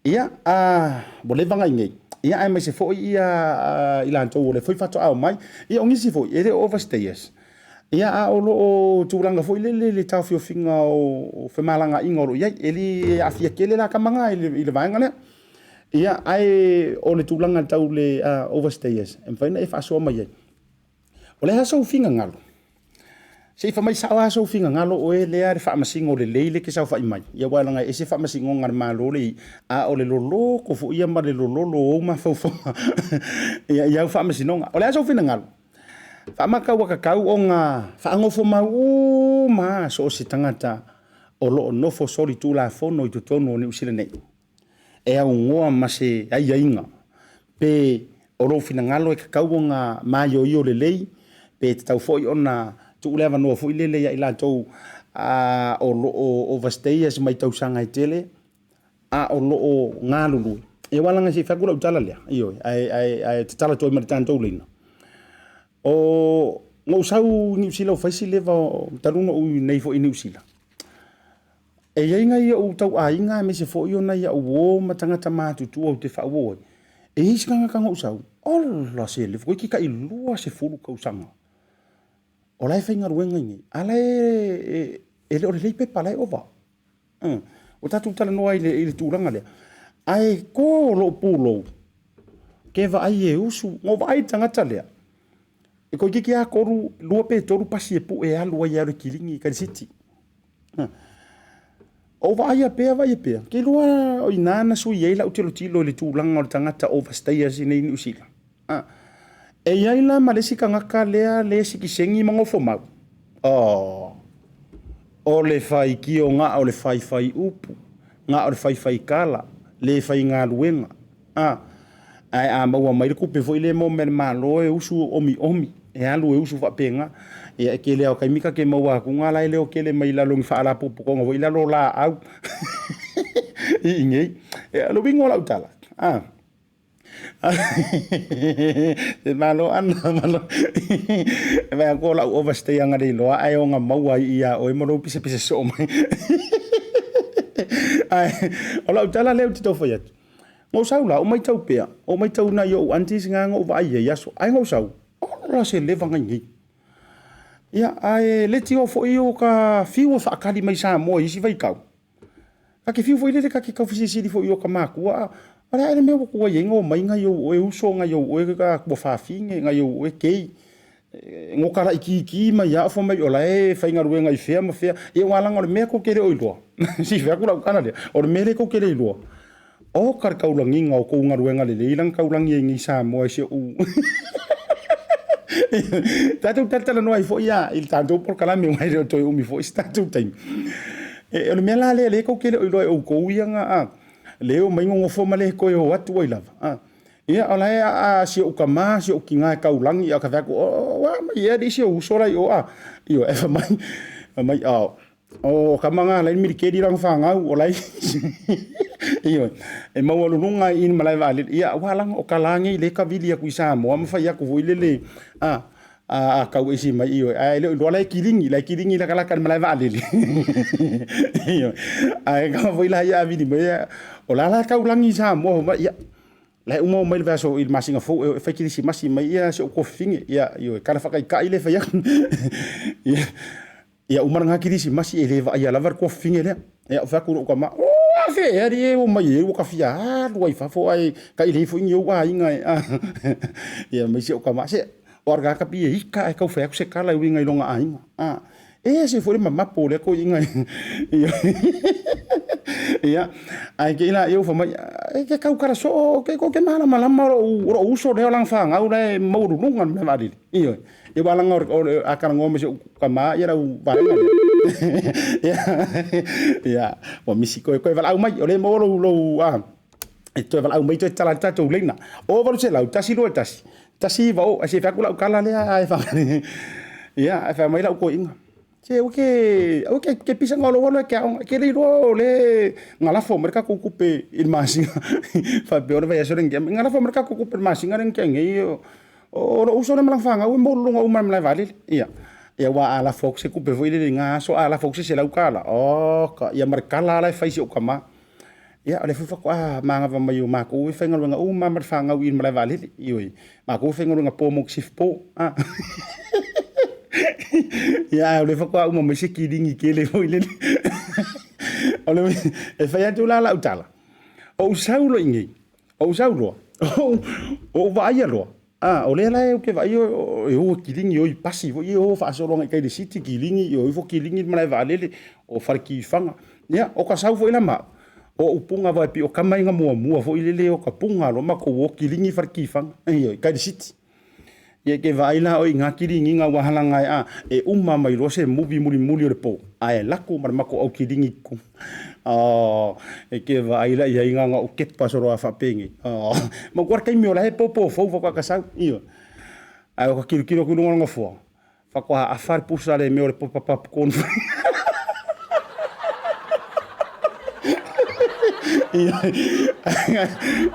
ia, a, ua leva ona i inei, ia, aemaise foi ia i latou o lea foi faatoa omai, ia, o nisi foi, e le o overstayers, ia, a o lo o tulaga foi lele i le taofiofiga o femalagaaiga o lo o i ai, e le aafia tele la tama na i le vaega lea. Ia, ae o le tulaga tau le overstayers, e mafai ona e faasoa mai ai. O le a sou finagalo? Se i fai mai sao lava sou finagalo oe lea le faamasino lelei lea e te saofai mai. Ia aua leaga e ese faamasinoga a le Malo le i, a o le loloto foi ia ma le lololo o ou mafaufauga ia i au faamasinoga. O le a sou finagalo? Faamata ua tatau ona faanofomau uma lava so o se tagata o lo o nofo solitulafono i totonu o Niu Sila nei. E aunoa ma se aiaiga, pe o lou finagalo e tatau ona maioio lelei, pe tatau foi ona tuu le avanoa foi lele ia i latou o lo o overstayers mai tausaga e tele, a o lo o galulue. Ia aua leaga se i fai atu lau tala lea, ioe, ae tatala atu ai ma le tatou laina. O na ou sau i Niu Sila ua fai si leva talu ona ou i inei foi i Niu Sila. E i ai nai ou tauaiga aemaise foi o nai au uo ma tagata matutua ou te faauo ai. E i ai se tagata na ou sau, ola se lefu, toeitiiti tai 20 tausaga o la e faigaluega i inei, a la e le o lelei pepa, o la e ova. Ua tatou talanoa i le tulaga lea, ae to lou pulou, ke vaai e usu, na ou vaai i le tagata lea, e toeitiiti lava 2 pe 3 pasi e pue e alu ai e alu e kilini i Kanisiti. Ou vaaia pea vaaia pea, ke iloa o ina na sui ai lau tilotilo i le tulaga o le tagata overstayers i inei i Niu Sila. E i ai la ma le isi tagata lea le sitiseni ma nofo mau. Oh, o le faitio na o le faifai upu, na o le faifai tala, le faigaluega. Ae a maua mai le tupe foi lea e maua mai e le Malo e usu omiomi, e alu e usu faapena. Ia e tele lava o taimi ta te maua atu na la e leotele mai lalo o ni faalapotopotoga foi lalo o laau i inei. Ia o le uiga o lau tala, se malo Ana, malo. E vaai atu o lau overstay agalelei loa ae ona maua ai ia oe ma lou pisapisa soo mai. Ae o lau tala lea ou te tau fai atu, Na ou sau la, ou matau pea, ou matau nai ou aunties na na ou vaai ai i aso, ae na ou sau, ola se leva nai nei. Ia, ae leti o foi o ka fiu e faakali mai Samoa i isi vaitau. Ka te fiu foi lele ka te tau fesilisili foi i o ka makua, a o le a ea le mea ua tuai ai ona omai nai ou oe uso, nai ou oe tua fafine, nai ou oe kei, no ka laitiiti mai lava o fai mai o la e faigaluega i fea ma fea. Ia aua leaga o le mea tou te le o iloa, se i fai atu lau tala lea, o le mea lea tou te le iloa, oka le taulagiga o tou galuega lelei la na taulagi ai nei i Samoa e si ou tatou talatalanoa ai foi i le tatou polokalame aua e le o toe umi foi se tatou taimi. E, o le mea la lea lea tou te le o iloa e outou ia na a, le omai nonofo ma le toe o atu ai lava. A, ia o la e a si ou tama, si ou tina e taulagi, a ka fai atu, o, a mai ea le isi ou uso la i o a. Ioe, e fai mai, a, O tama na la i militeli lana fanau o la ioe e maualuluga ai i le malae vaalele. Ia aua lana o tala nei lea e tavili atu i Samoa ma fai atu foi lele a a tau ese mai ioe ae le o iloa la e kiligi la e kiligi latalata i le malae vaalele. Ioe ae kama foi la ia a vili mai o la la taulagi i Samoa fai mai ia la e uma omai le vaiaso i le masina fou e fai kerisimasi mai ia si ou tuafafine. Ia ioe tala faataitai lea e fai atu. Ia Ia uma lena kerisimasi e le vaaia lava le tuafafine lea. Ia ou fai atu i lou tama, o afe ea alii e o mai ai ua ta fia alu ai i fafo ae tailei foi ni ou aiga e. Ia mai si ou tama, se o arga ka pie ika ae tau fai atu se tala e uiga i lona aiga. A, e ese foi le mamapo o lea toeaina. Ia, ae te i laia ua fai mai, e te tautala soo, ke kou te malamalama o lou uso lea o lana fanau la e maualuluga le malae vaalele. Ioe. Ia aua leaga o le a talanoa ma si ou tama ia lau vaega lea. Ia, ia ua misi koe koe valaau mai o lea e maua lou lou a e toe valaau mai toe tatala ai le tatou leina. O 800 121 19 ae se i fai atu lau tala lea ae fa ia ae fai mai lau toeaina. Se aua ke aua ke ke pisa nga lou alu e ke aoga. Ke le iloa o le na lafo mai le tatou tupe i le masina faapea o le vaiaso lea na tea mai. Na lafo mai le tatou tupe i le masina lea na tea nei O lou uso lea ma lana fanau e maualuluga uma i le malae vaalele. Ia, ia aua a lafo atu se tupe foi lele i na aso, a lafo atu se $100, oka, ia ma le tala lava la e fai i si ou tama. Ia, o lea foi faatoa manava mai o matou e faigaluega uma lava ma le fanau i le malae vaalele. Ioe, matou e faigaluega po mo sift po. A ia, ae o lea faatoa uma mai se kiligi tele foi lele. O le, e fai atu la lau tala, ou sau loa i inei, Ou sau loa, ou vaaia loa, a, o lea la ou te vaai e o e kiligi o i pasi foi e o faasolo agai i tai i le city kiligi, e o ifo kiligi le malae vaalele, o Falekifaga. Ia, o ka sau foi la ma au, o ou puga aua e pei o tama ia na muamua foi lele o ka puga loa matou o kiligi Falekifaga, ioe, i tai i le city. Ia e te vaai la oe i ngā kiligiga ua halaga ai a, e uma mai loa se muvi mulimuli o le pō, ae lako ma le matou au kiligi ku. Oh, e te vaai la i ai ngā ngā o kepa solo a whaapengi. Oh, ma kua taimi o la he pōpō fou whakua ka sau. Io. Ai o ka kirokiro ku lunga longa fua. Whakua awha le pusa le mea o le popa popcorn.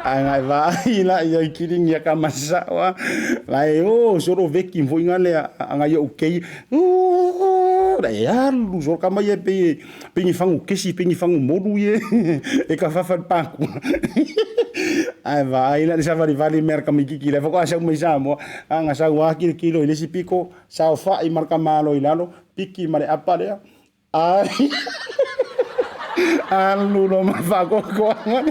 Ai ngai vaai la ia i kiringi a ka masawa. La e o solo veki foi nga le a ngai o kei. La e alu solo ka mai e pe pe ni fangu kesi pe ni fangu molu ye e ka fafa le paku. Ai vaai la le savali vali mer ka mikiki le fako asa mai Samoa. Anga sa wa kilo kilo i le si piko saofa'i ma le tamalo i lalo, piki ma le apa lea, ai alu loa ma le faakoakoaga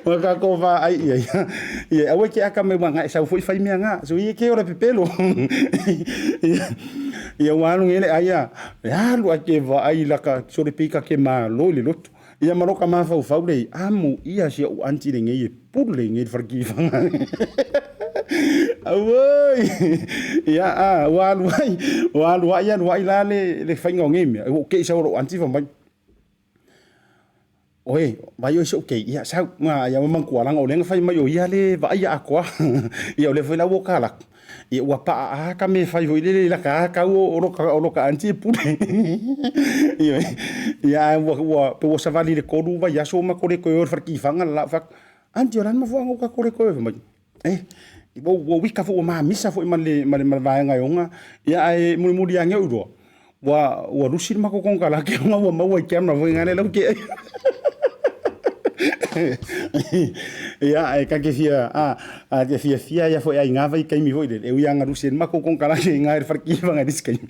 ma tatou vaai i ai. Ia, aua e te aka mai aua e sau foi fai mea na. So ia ke o le pepelo. Ia ua alu nei le ai a, e alu ae ke vaai laka sole pei ka ke malo i le lotu. Ia ma loka mafaufau le amu ia si ou aunty lenei e pule nei le falekifaga. Auoi! Ia a, ua alu ai, ua alu ai alu ai la le, le faiga o nei mea. Ua ou kei sau lou aunty fai mai, Oe, vai oe si ou kei, ia sau, nga ia manatua leaga o lea na fai mai o ia le vaaia atoa. Ia o lea foi la ua ta laku. Ia ua paa a ka mea e fai foi lele i laka a kau o loka aunty e pule. Ioe. Ia ae ua ua pe ua savali i le 3 vaiaso ma kore koe o le falekifaga le la fai atu, Aunty o le a le mafuaaga ua ka kore koe? Fai mai, eh, ua ua wika foi ua mamisa foi ma le ma le vaega e ona. Ia ae mulimuli ane ou iloa, ua ua lusi le matou konekarate ona ua maua i camera foi lea lau ke ai. Ia, e kake fia, a, a te fiafia ia foi ai ngā vaitaimi foi lele, e ui anga rusi e makou konokarame i ngā e whare kiwanga i nisi taimi.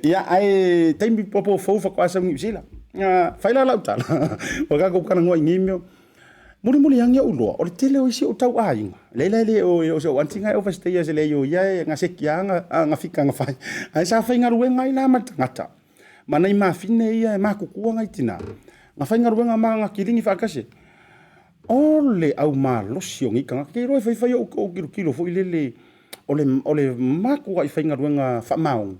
Ia, ae taimi popo fou whakoa sau Niu Sila. Whai la lau tala. Ua kākou talanoa i nei mea. Mulimuli ange ou loa, o le tele o isi o tau aiga. Leila e le o o se o anti ngai overstay se le o ia e nga seki anga nga fika nga fai. Ai sa faigaluega ai la ma le tagata. Ma nai mafine ia e makukua ngai tina. Nga faigaluega ma nga kiligi faatasi. O le au malosi o nei tagata. Ke iloa e faifai ou kilokilo foi lele o le o le makuai faigaluega faamaoni.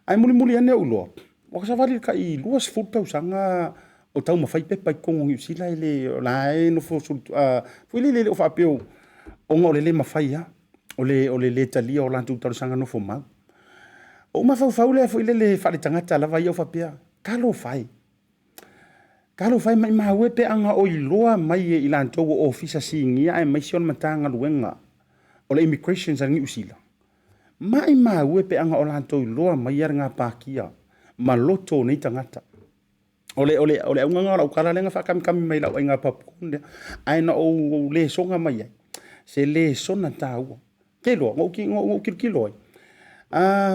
Ae mulimuli ane ou loa, ua savali le tai 20 tausaga o taumafai pepa i totonu o Niu Sila e le o la e nofo foi lele e le o faapea ona o le le mafai lava, o le le talia o latou talosaga nofo mau. Ou mafaufau lea foi lele faaletagata lava ia faapea, talofa e, talofa e, maimau e pe ana o iloa mai e i latou o ofisa sinia aemaise o le Matagaluega o le Immigrations a Niu Sila. Maimau e pe ana o latou iloa mai ia le gapatia ma loto o nei tagata. O le, o le, o le auga lena o lau tala lea na faakamikami mai i lau aiga popcorn lea, ae na ou lesona mai ai, se lesona taua. Ke loa, na ou kilokilo ai.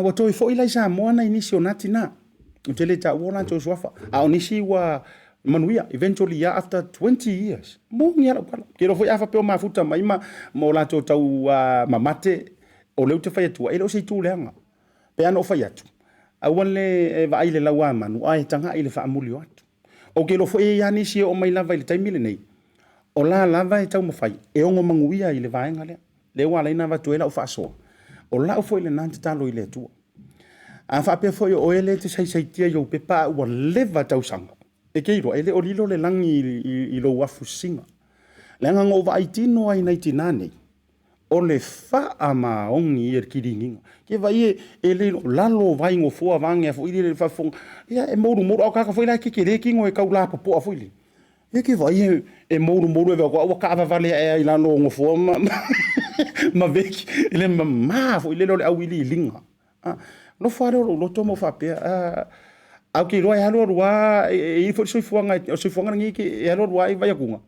Ua toe foi la i Samoa nai nisi o na tina. Ou te le taua o latou suafa. A o nisi ua manuia, eventually ia after 20 years. Moni lava lau tala. Ke iloa foi a faapea o mafuta mai ma o latou tau mamate, o lea ou te fai atua, e le o se itu leaga. Pe ana ou fai atu, aua le vaai i le lauamanu, ae tagai i le faamuli o atu. Ou te iloa foi e i ai lava nisi e oo mai lava i le taimi lenei, o la lava e taumafai e ono manuia i le vaega lea. Lea ua ala ai ona avatu ai lau faasoa, o lau foi lena tatalo i le Atua. A faapea foi o oe lea e te saisaitia i ou pepa a ua leva tausaga, e te iloa e le o lilo le lagi i lou afu sisina. Leaga na ou vaai tino ai i nai tinā nei, o le faamaoni ia i le kiliniga. Ke vaai e, e le lalo vai nofoa vaegea foi lele faafofoga, ia e moulumoulu, a o tagata foi la e tetele tino e tau lapopoa foi lele. Ia ke vaai e, e moulumoulu e vaai atu, a ua taavavale ae lava i lalo o nofoa ma, ma veki, i le mama foi lele o le auiliiliga. Nofo lava lea o lou loto ma ou faapea, a ou te iloa e alu alu lava, e i ai foi le soifuaga, o le soifuaga lenei e alu alu lava e vaai atu,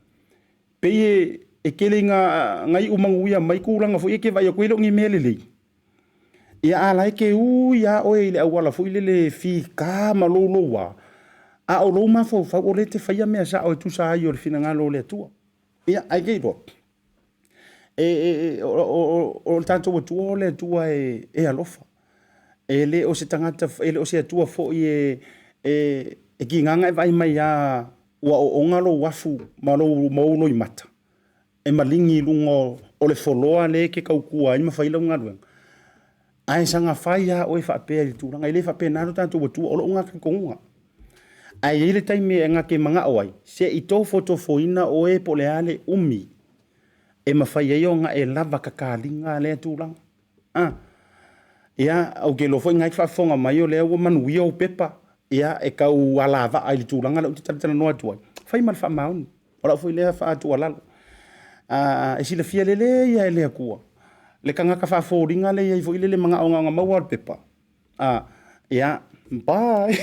pei e tele ina iu manuia mai tulaga foi ia e te vaai atu e le o ni mea lelei. Ia a la e te ui lava oe i le auala foi lele fita ma louloua, a o lou mafaufau o lea e te faia mea sao e tusa ai o le finagalo o le Atua. Ia, ae te iloa, o le tatou Atua o le Atua e alofa. E le o se tagata, e le o se Atua foi e tiga ona e vaai mai lava ua oona lou afu ma ou loimata e maligi i luga o le foloa lea e te tautua ai ma fai lau galuega, ae saga fai lava oe faapea i le tulaga. E le faapena lo tatou Atua, o lou lena talitonuga. Ae i ai le taimi e na te manao ai, se i tofotofoina oe po o le a le umi e mafai ai ona e lava tataliga lea tulaga. A, ia, ou te iloa foi na e te faafofoga mai o lea ua manuia ou pepa, ia, e tau alavaa i le tulaga lea ou te talatalanoa atu ai, fai ma le faamaoni. O lau foi lea faatuualalo. E silafia lelei lava e le Atua le tagata faafoliga lea e i ai foi lele manao na ona maua lava o le pepa. A, ia, bye.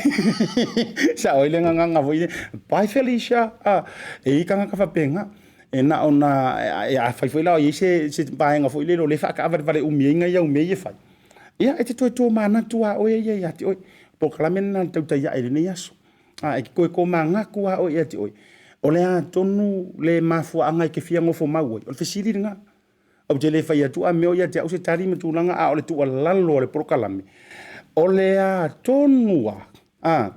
Sao ai le gagana foi lea, bye Felicia. A, e i ai tagata faapena. E na ona, afai foi la o i ai se vaega foi lele o lea e faataavalevale umi ai nai au mea ia e fai, ia, e te toe tomanatu lava oe ia ia te oe. O polokalame lena a le tautai ae i lenei aso. A, e te toe tomanatu lava oe ia te oe, o le a tonu le mafuaaga e te fia nofomau ai? O le fesili lena. Ou te le fai atu a mea o ia te au se tali ma tulaga, a o le tuualalo a le polokalame, o le a tonu lava, a,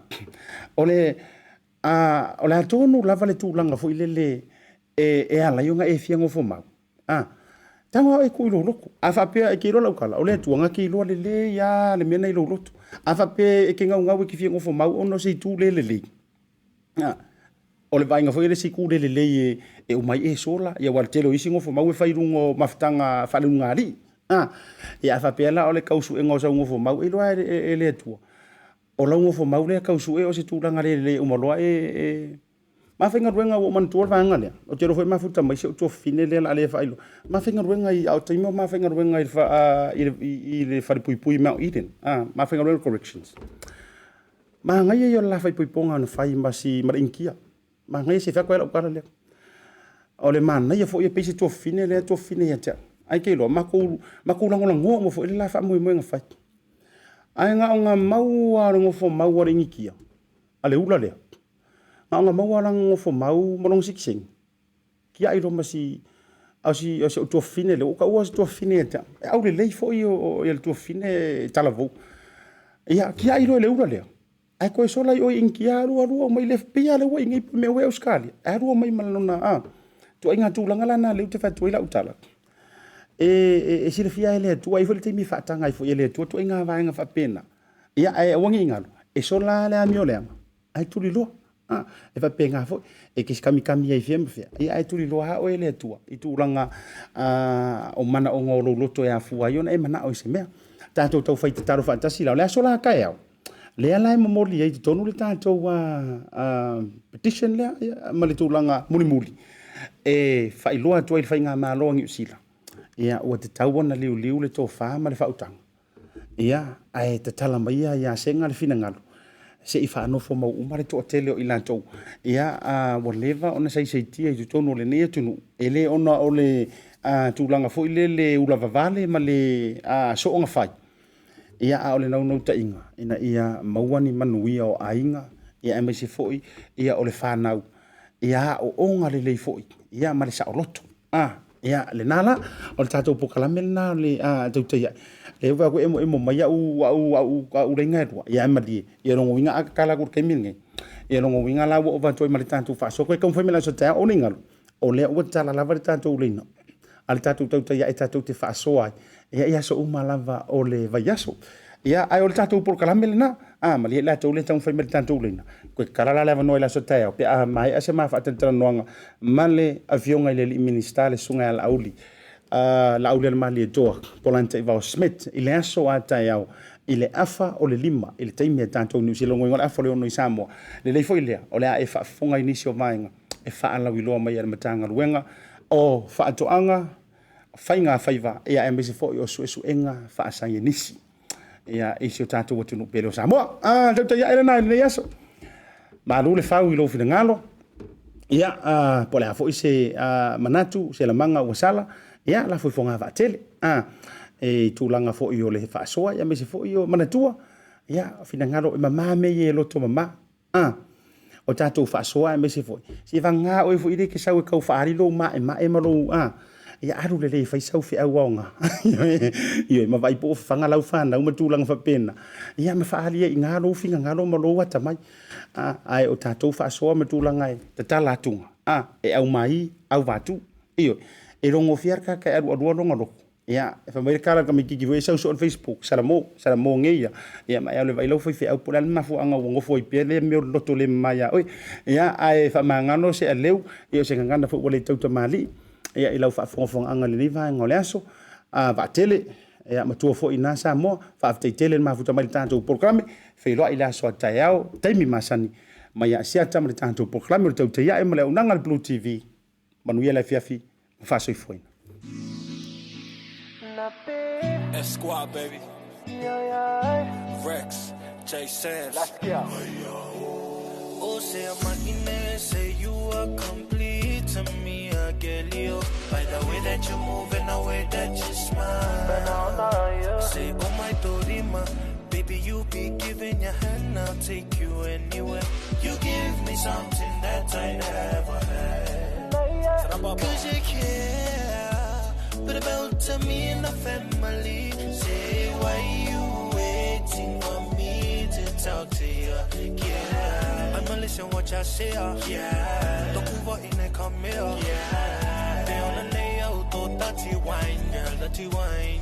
o le a, o le a tonu lava le tulaga foi lele e ala ai ona e fia nofomau, a, tago lava oe e tuu i lou loto. A faapea e te iloa lau tala, o le Atua na te iloa lelei lava le mea lena i lou loto. A faapea e te naunau e te fia nofomau ona o se itu le lelei, a, o le vaaiga foi lea o le isi itu le lelei e uma ai e sola, ia aua o le tele o isi nofomau e fai i luga o mafutaga faaleulugalii. A, ia a faapea la o le tau suega o sau nofomau, e iloa lava e le Atua, o lau nofomau lea tau sue o se tulaga le lelei e uma loa e mafaigaluega. Ua ou manatua le vaega lea, ou te iloa foi e mafuta mai si ou tuafafine lea o le a le faailoa. Mafaigaluega i, a o taimi o mafaigaluega i le falepuipui i Mount Eden, mafaigaluega i le Corrections. Manaia ia o le la faaipoipoga na fai ma si, ma le Initia. Manaia se i fai atu ai lau tala lea. O le manaia foi e pei se tuafafine lea tuafafine ia te au. Ae ke iloa, makou, makou lagolagoa uma foi le la faamoemoega fai. Ae na ona mau lava o le nofo mau a le Initia, a le ula lea, na ona maua lava lana nofo mau ma lona sitiseni, tiai loa ma si, a si, o si ou tuafafine lea, ua ou taua o se tuafafine ia te au. E aulelei foi o, o, le tuafafine talavou. Ia, tiai loa e le ula lea, Ae toe sola i o i Initia alu alu aumai le pei lava lea ua i nei mea ua i Ausetalia, ae alu aumai ma lona a ituaiga tulaga la na lea ou te fai atu ai lau tala. E, e, e silafia e le Atua, e i ai foi le taimi e faataga ai foi e le Atua ituaiga vaega faapena. Ia, ae aua ne i galo, e sola lava le amio leaga, ae tuliloa. A, e faapena foi, e te kamikami ai fea ma fea, ia ae tuliloa lava oe e le Atua i tulaga o manaoga o lou loto e afua ai ona e manao i se mea. Tatou taufai tatalo faatasi la, o le aso la taeao, lea la e momoli ai i totonu le tatou petition lea ma le tulaga mulimuli e faailoa atu ai i le faigamalo a Niu Sila, ia ua tatau ona liuliu le tofa ma le faautaga, ia ae tatala maia ia Sega le finagalo se i faanofo mau uma le toatele o i latou, ia ua leva ona saisaitia i totonu o lenei atunuu, e le ona o le tulaga foi lele ulavavale ma le soonafai, Ia, a o le naunautaiga ina ia maua ni manuia o aiga, ia aemaise foi ia o le fanau, ia aooga lelei foi, ia ma le saoloto. A, ia lena la, o le tatou polokalame lena o le a tautai ai. Lea ua vaai atu e emoemo mai au au au au laina e lua, ia ae malie. Ia lona uiga a tatala atu i le taimi lenei, ia lona uiga la ua ova atu ai ma le tatou faasoa. Toe taumafai mai i le aso taeao, aua ne i galo, o lea ua tatala lava le tatou laina a le tatou tautai ae tatou te faasoa ai ia i aso uma lava o le vaiaso. Ia, ae o le tatou polokalame lena, a malie i latou lea e taumafai mai i le tatou laina, toe tatala la le avanoa i le aso taeao pe a maea se ma faatalatalanoaga ma le Afioga i le Alii Minisita le Susuga ia Laauli, Laaulialemalietoa Polataivao Schmidt i le aso a taeao i le 4:30 i le taimi a tatou i Niu Sila, lona uiga o le 5:30 i Samoa. Lelei foi lea, o le a e faafofoga i nisi o vaega e faalauiloa mai e le Matagaluega o Faatoaga, Faiga Faiva, ia aemaise foi o Suesuega Faasaienisi ia i si o tatou atunuu pele o Samoa. Ah, tautai ae lena i lenei aso. Malu le fau i lou finagalo. Ia, po o le a foi se manatu, se lamaga ua sala, ia, lafo i fogavaa tele. Ah, e i tulaga foi o le faasoa, ia, aemaise foi o manatua, ia, finagalo e mama mea ia e loto mama. A, o tatou faasoa aemaise foi, se vagana oe foi lea e te sau e tau faaali lou maemae ma lou, a, ia alu lelei e fai sau feau aoga, ioe, ma vaai po o fafaga lau fanau ma tulaga faapena, ia ma faaali ai i ina lou finagalo ma lou atamai. A, ae o tatou faasoa ma tulaga e tatala atuga, a, e aumai, auvatu, ioe, e logofia le tagata e alualua lona loto. Ia, e fai mai le tala a le tamaitiiti foi lea e sau soo i le Facebook, Salamo, Salamo nei ia. Ia ma e alu e vaai lau faifeau po o le a le mafuaaga ua nofo ai pea lea mea o le loto le mama ia oe. Ia, ae faamagalo se aleu, ia o se gagana foi ua le tautamalii, ia i lau faafogafogaaga i lenei vaega o le aso. A, vaatele, ia matua foi i ina Samoa, faafetai tele le mafuta mai i le tatou polokalame, feiloai i le aso a taeao, taimi masani, mai Asiata ma le tatou polokalame o le Tautai Ae ma le Auaunaga a le Blue TV. Manuia le afiafi ma faasoifuaina. S-Squad, baby. Rex, J Sam's. Let's go. Oh, say I'm say you are complete to me, I get you. By the way that you move and the way that you smile. Say, oh my Dorima, baby, you be giving your hand, I'll take you anywhere. You give me something that I never had. Cause you care, but about to me and the family. Say, why you waiting for me to talk to you? Yeah, I'ma listen what you say. Yeah, don't go in and come here. Yeah, they on the nail, dirty wine, girl, dirty wine.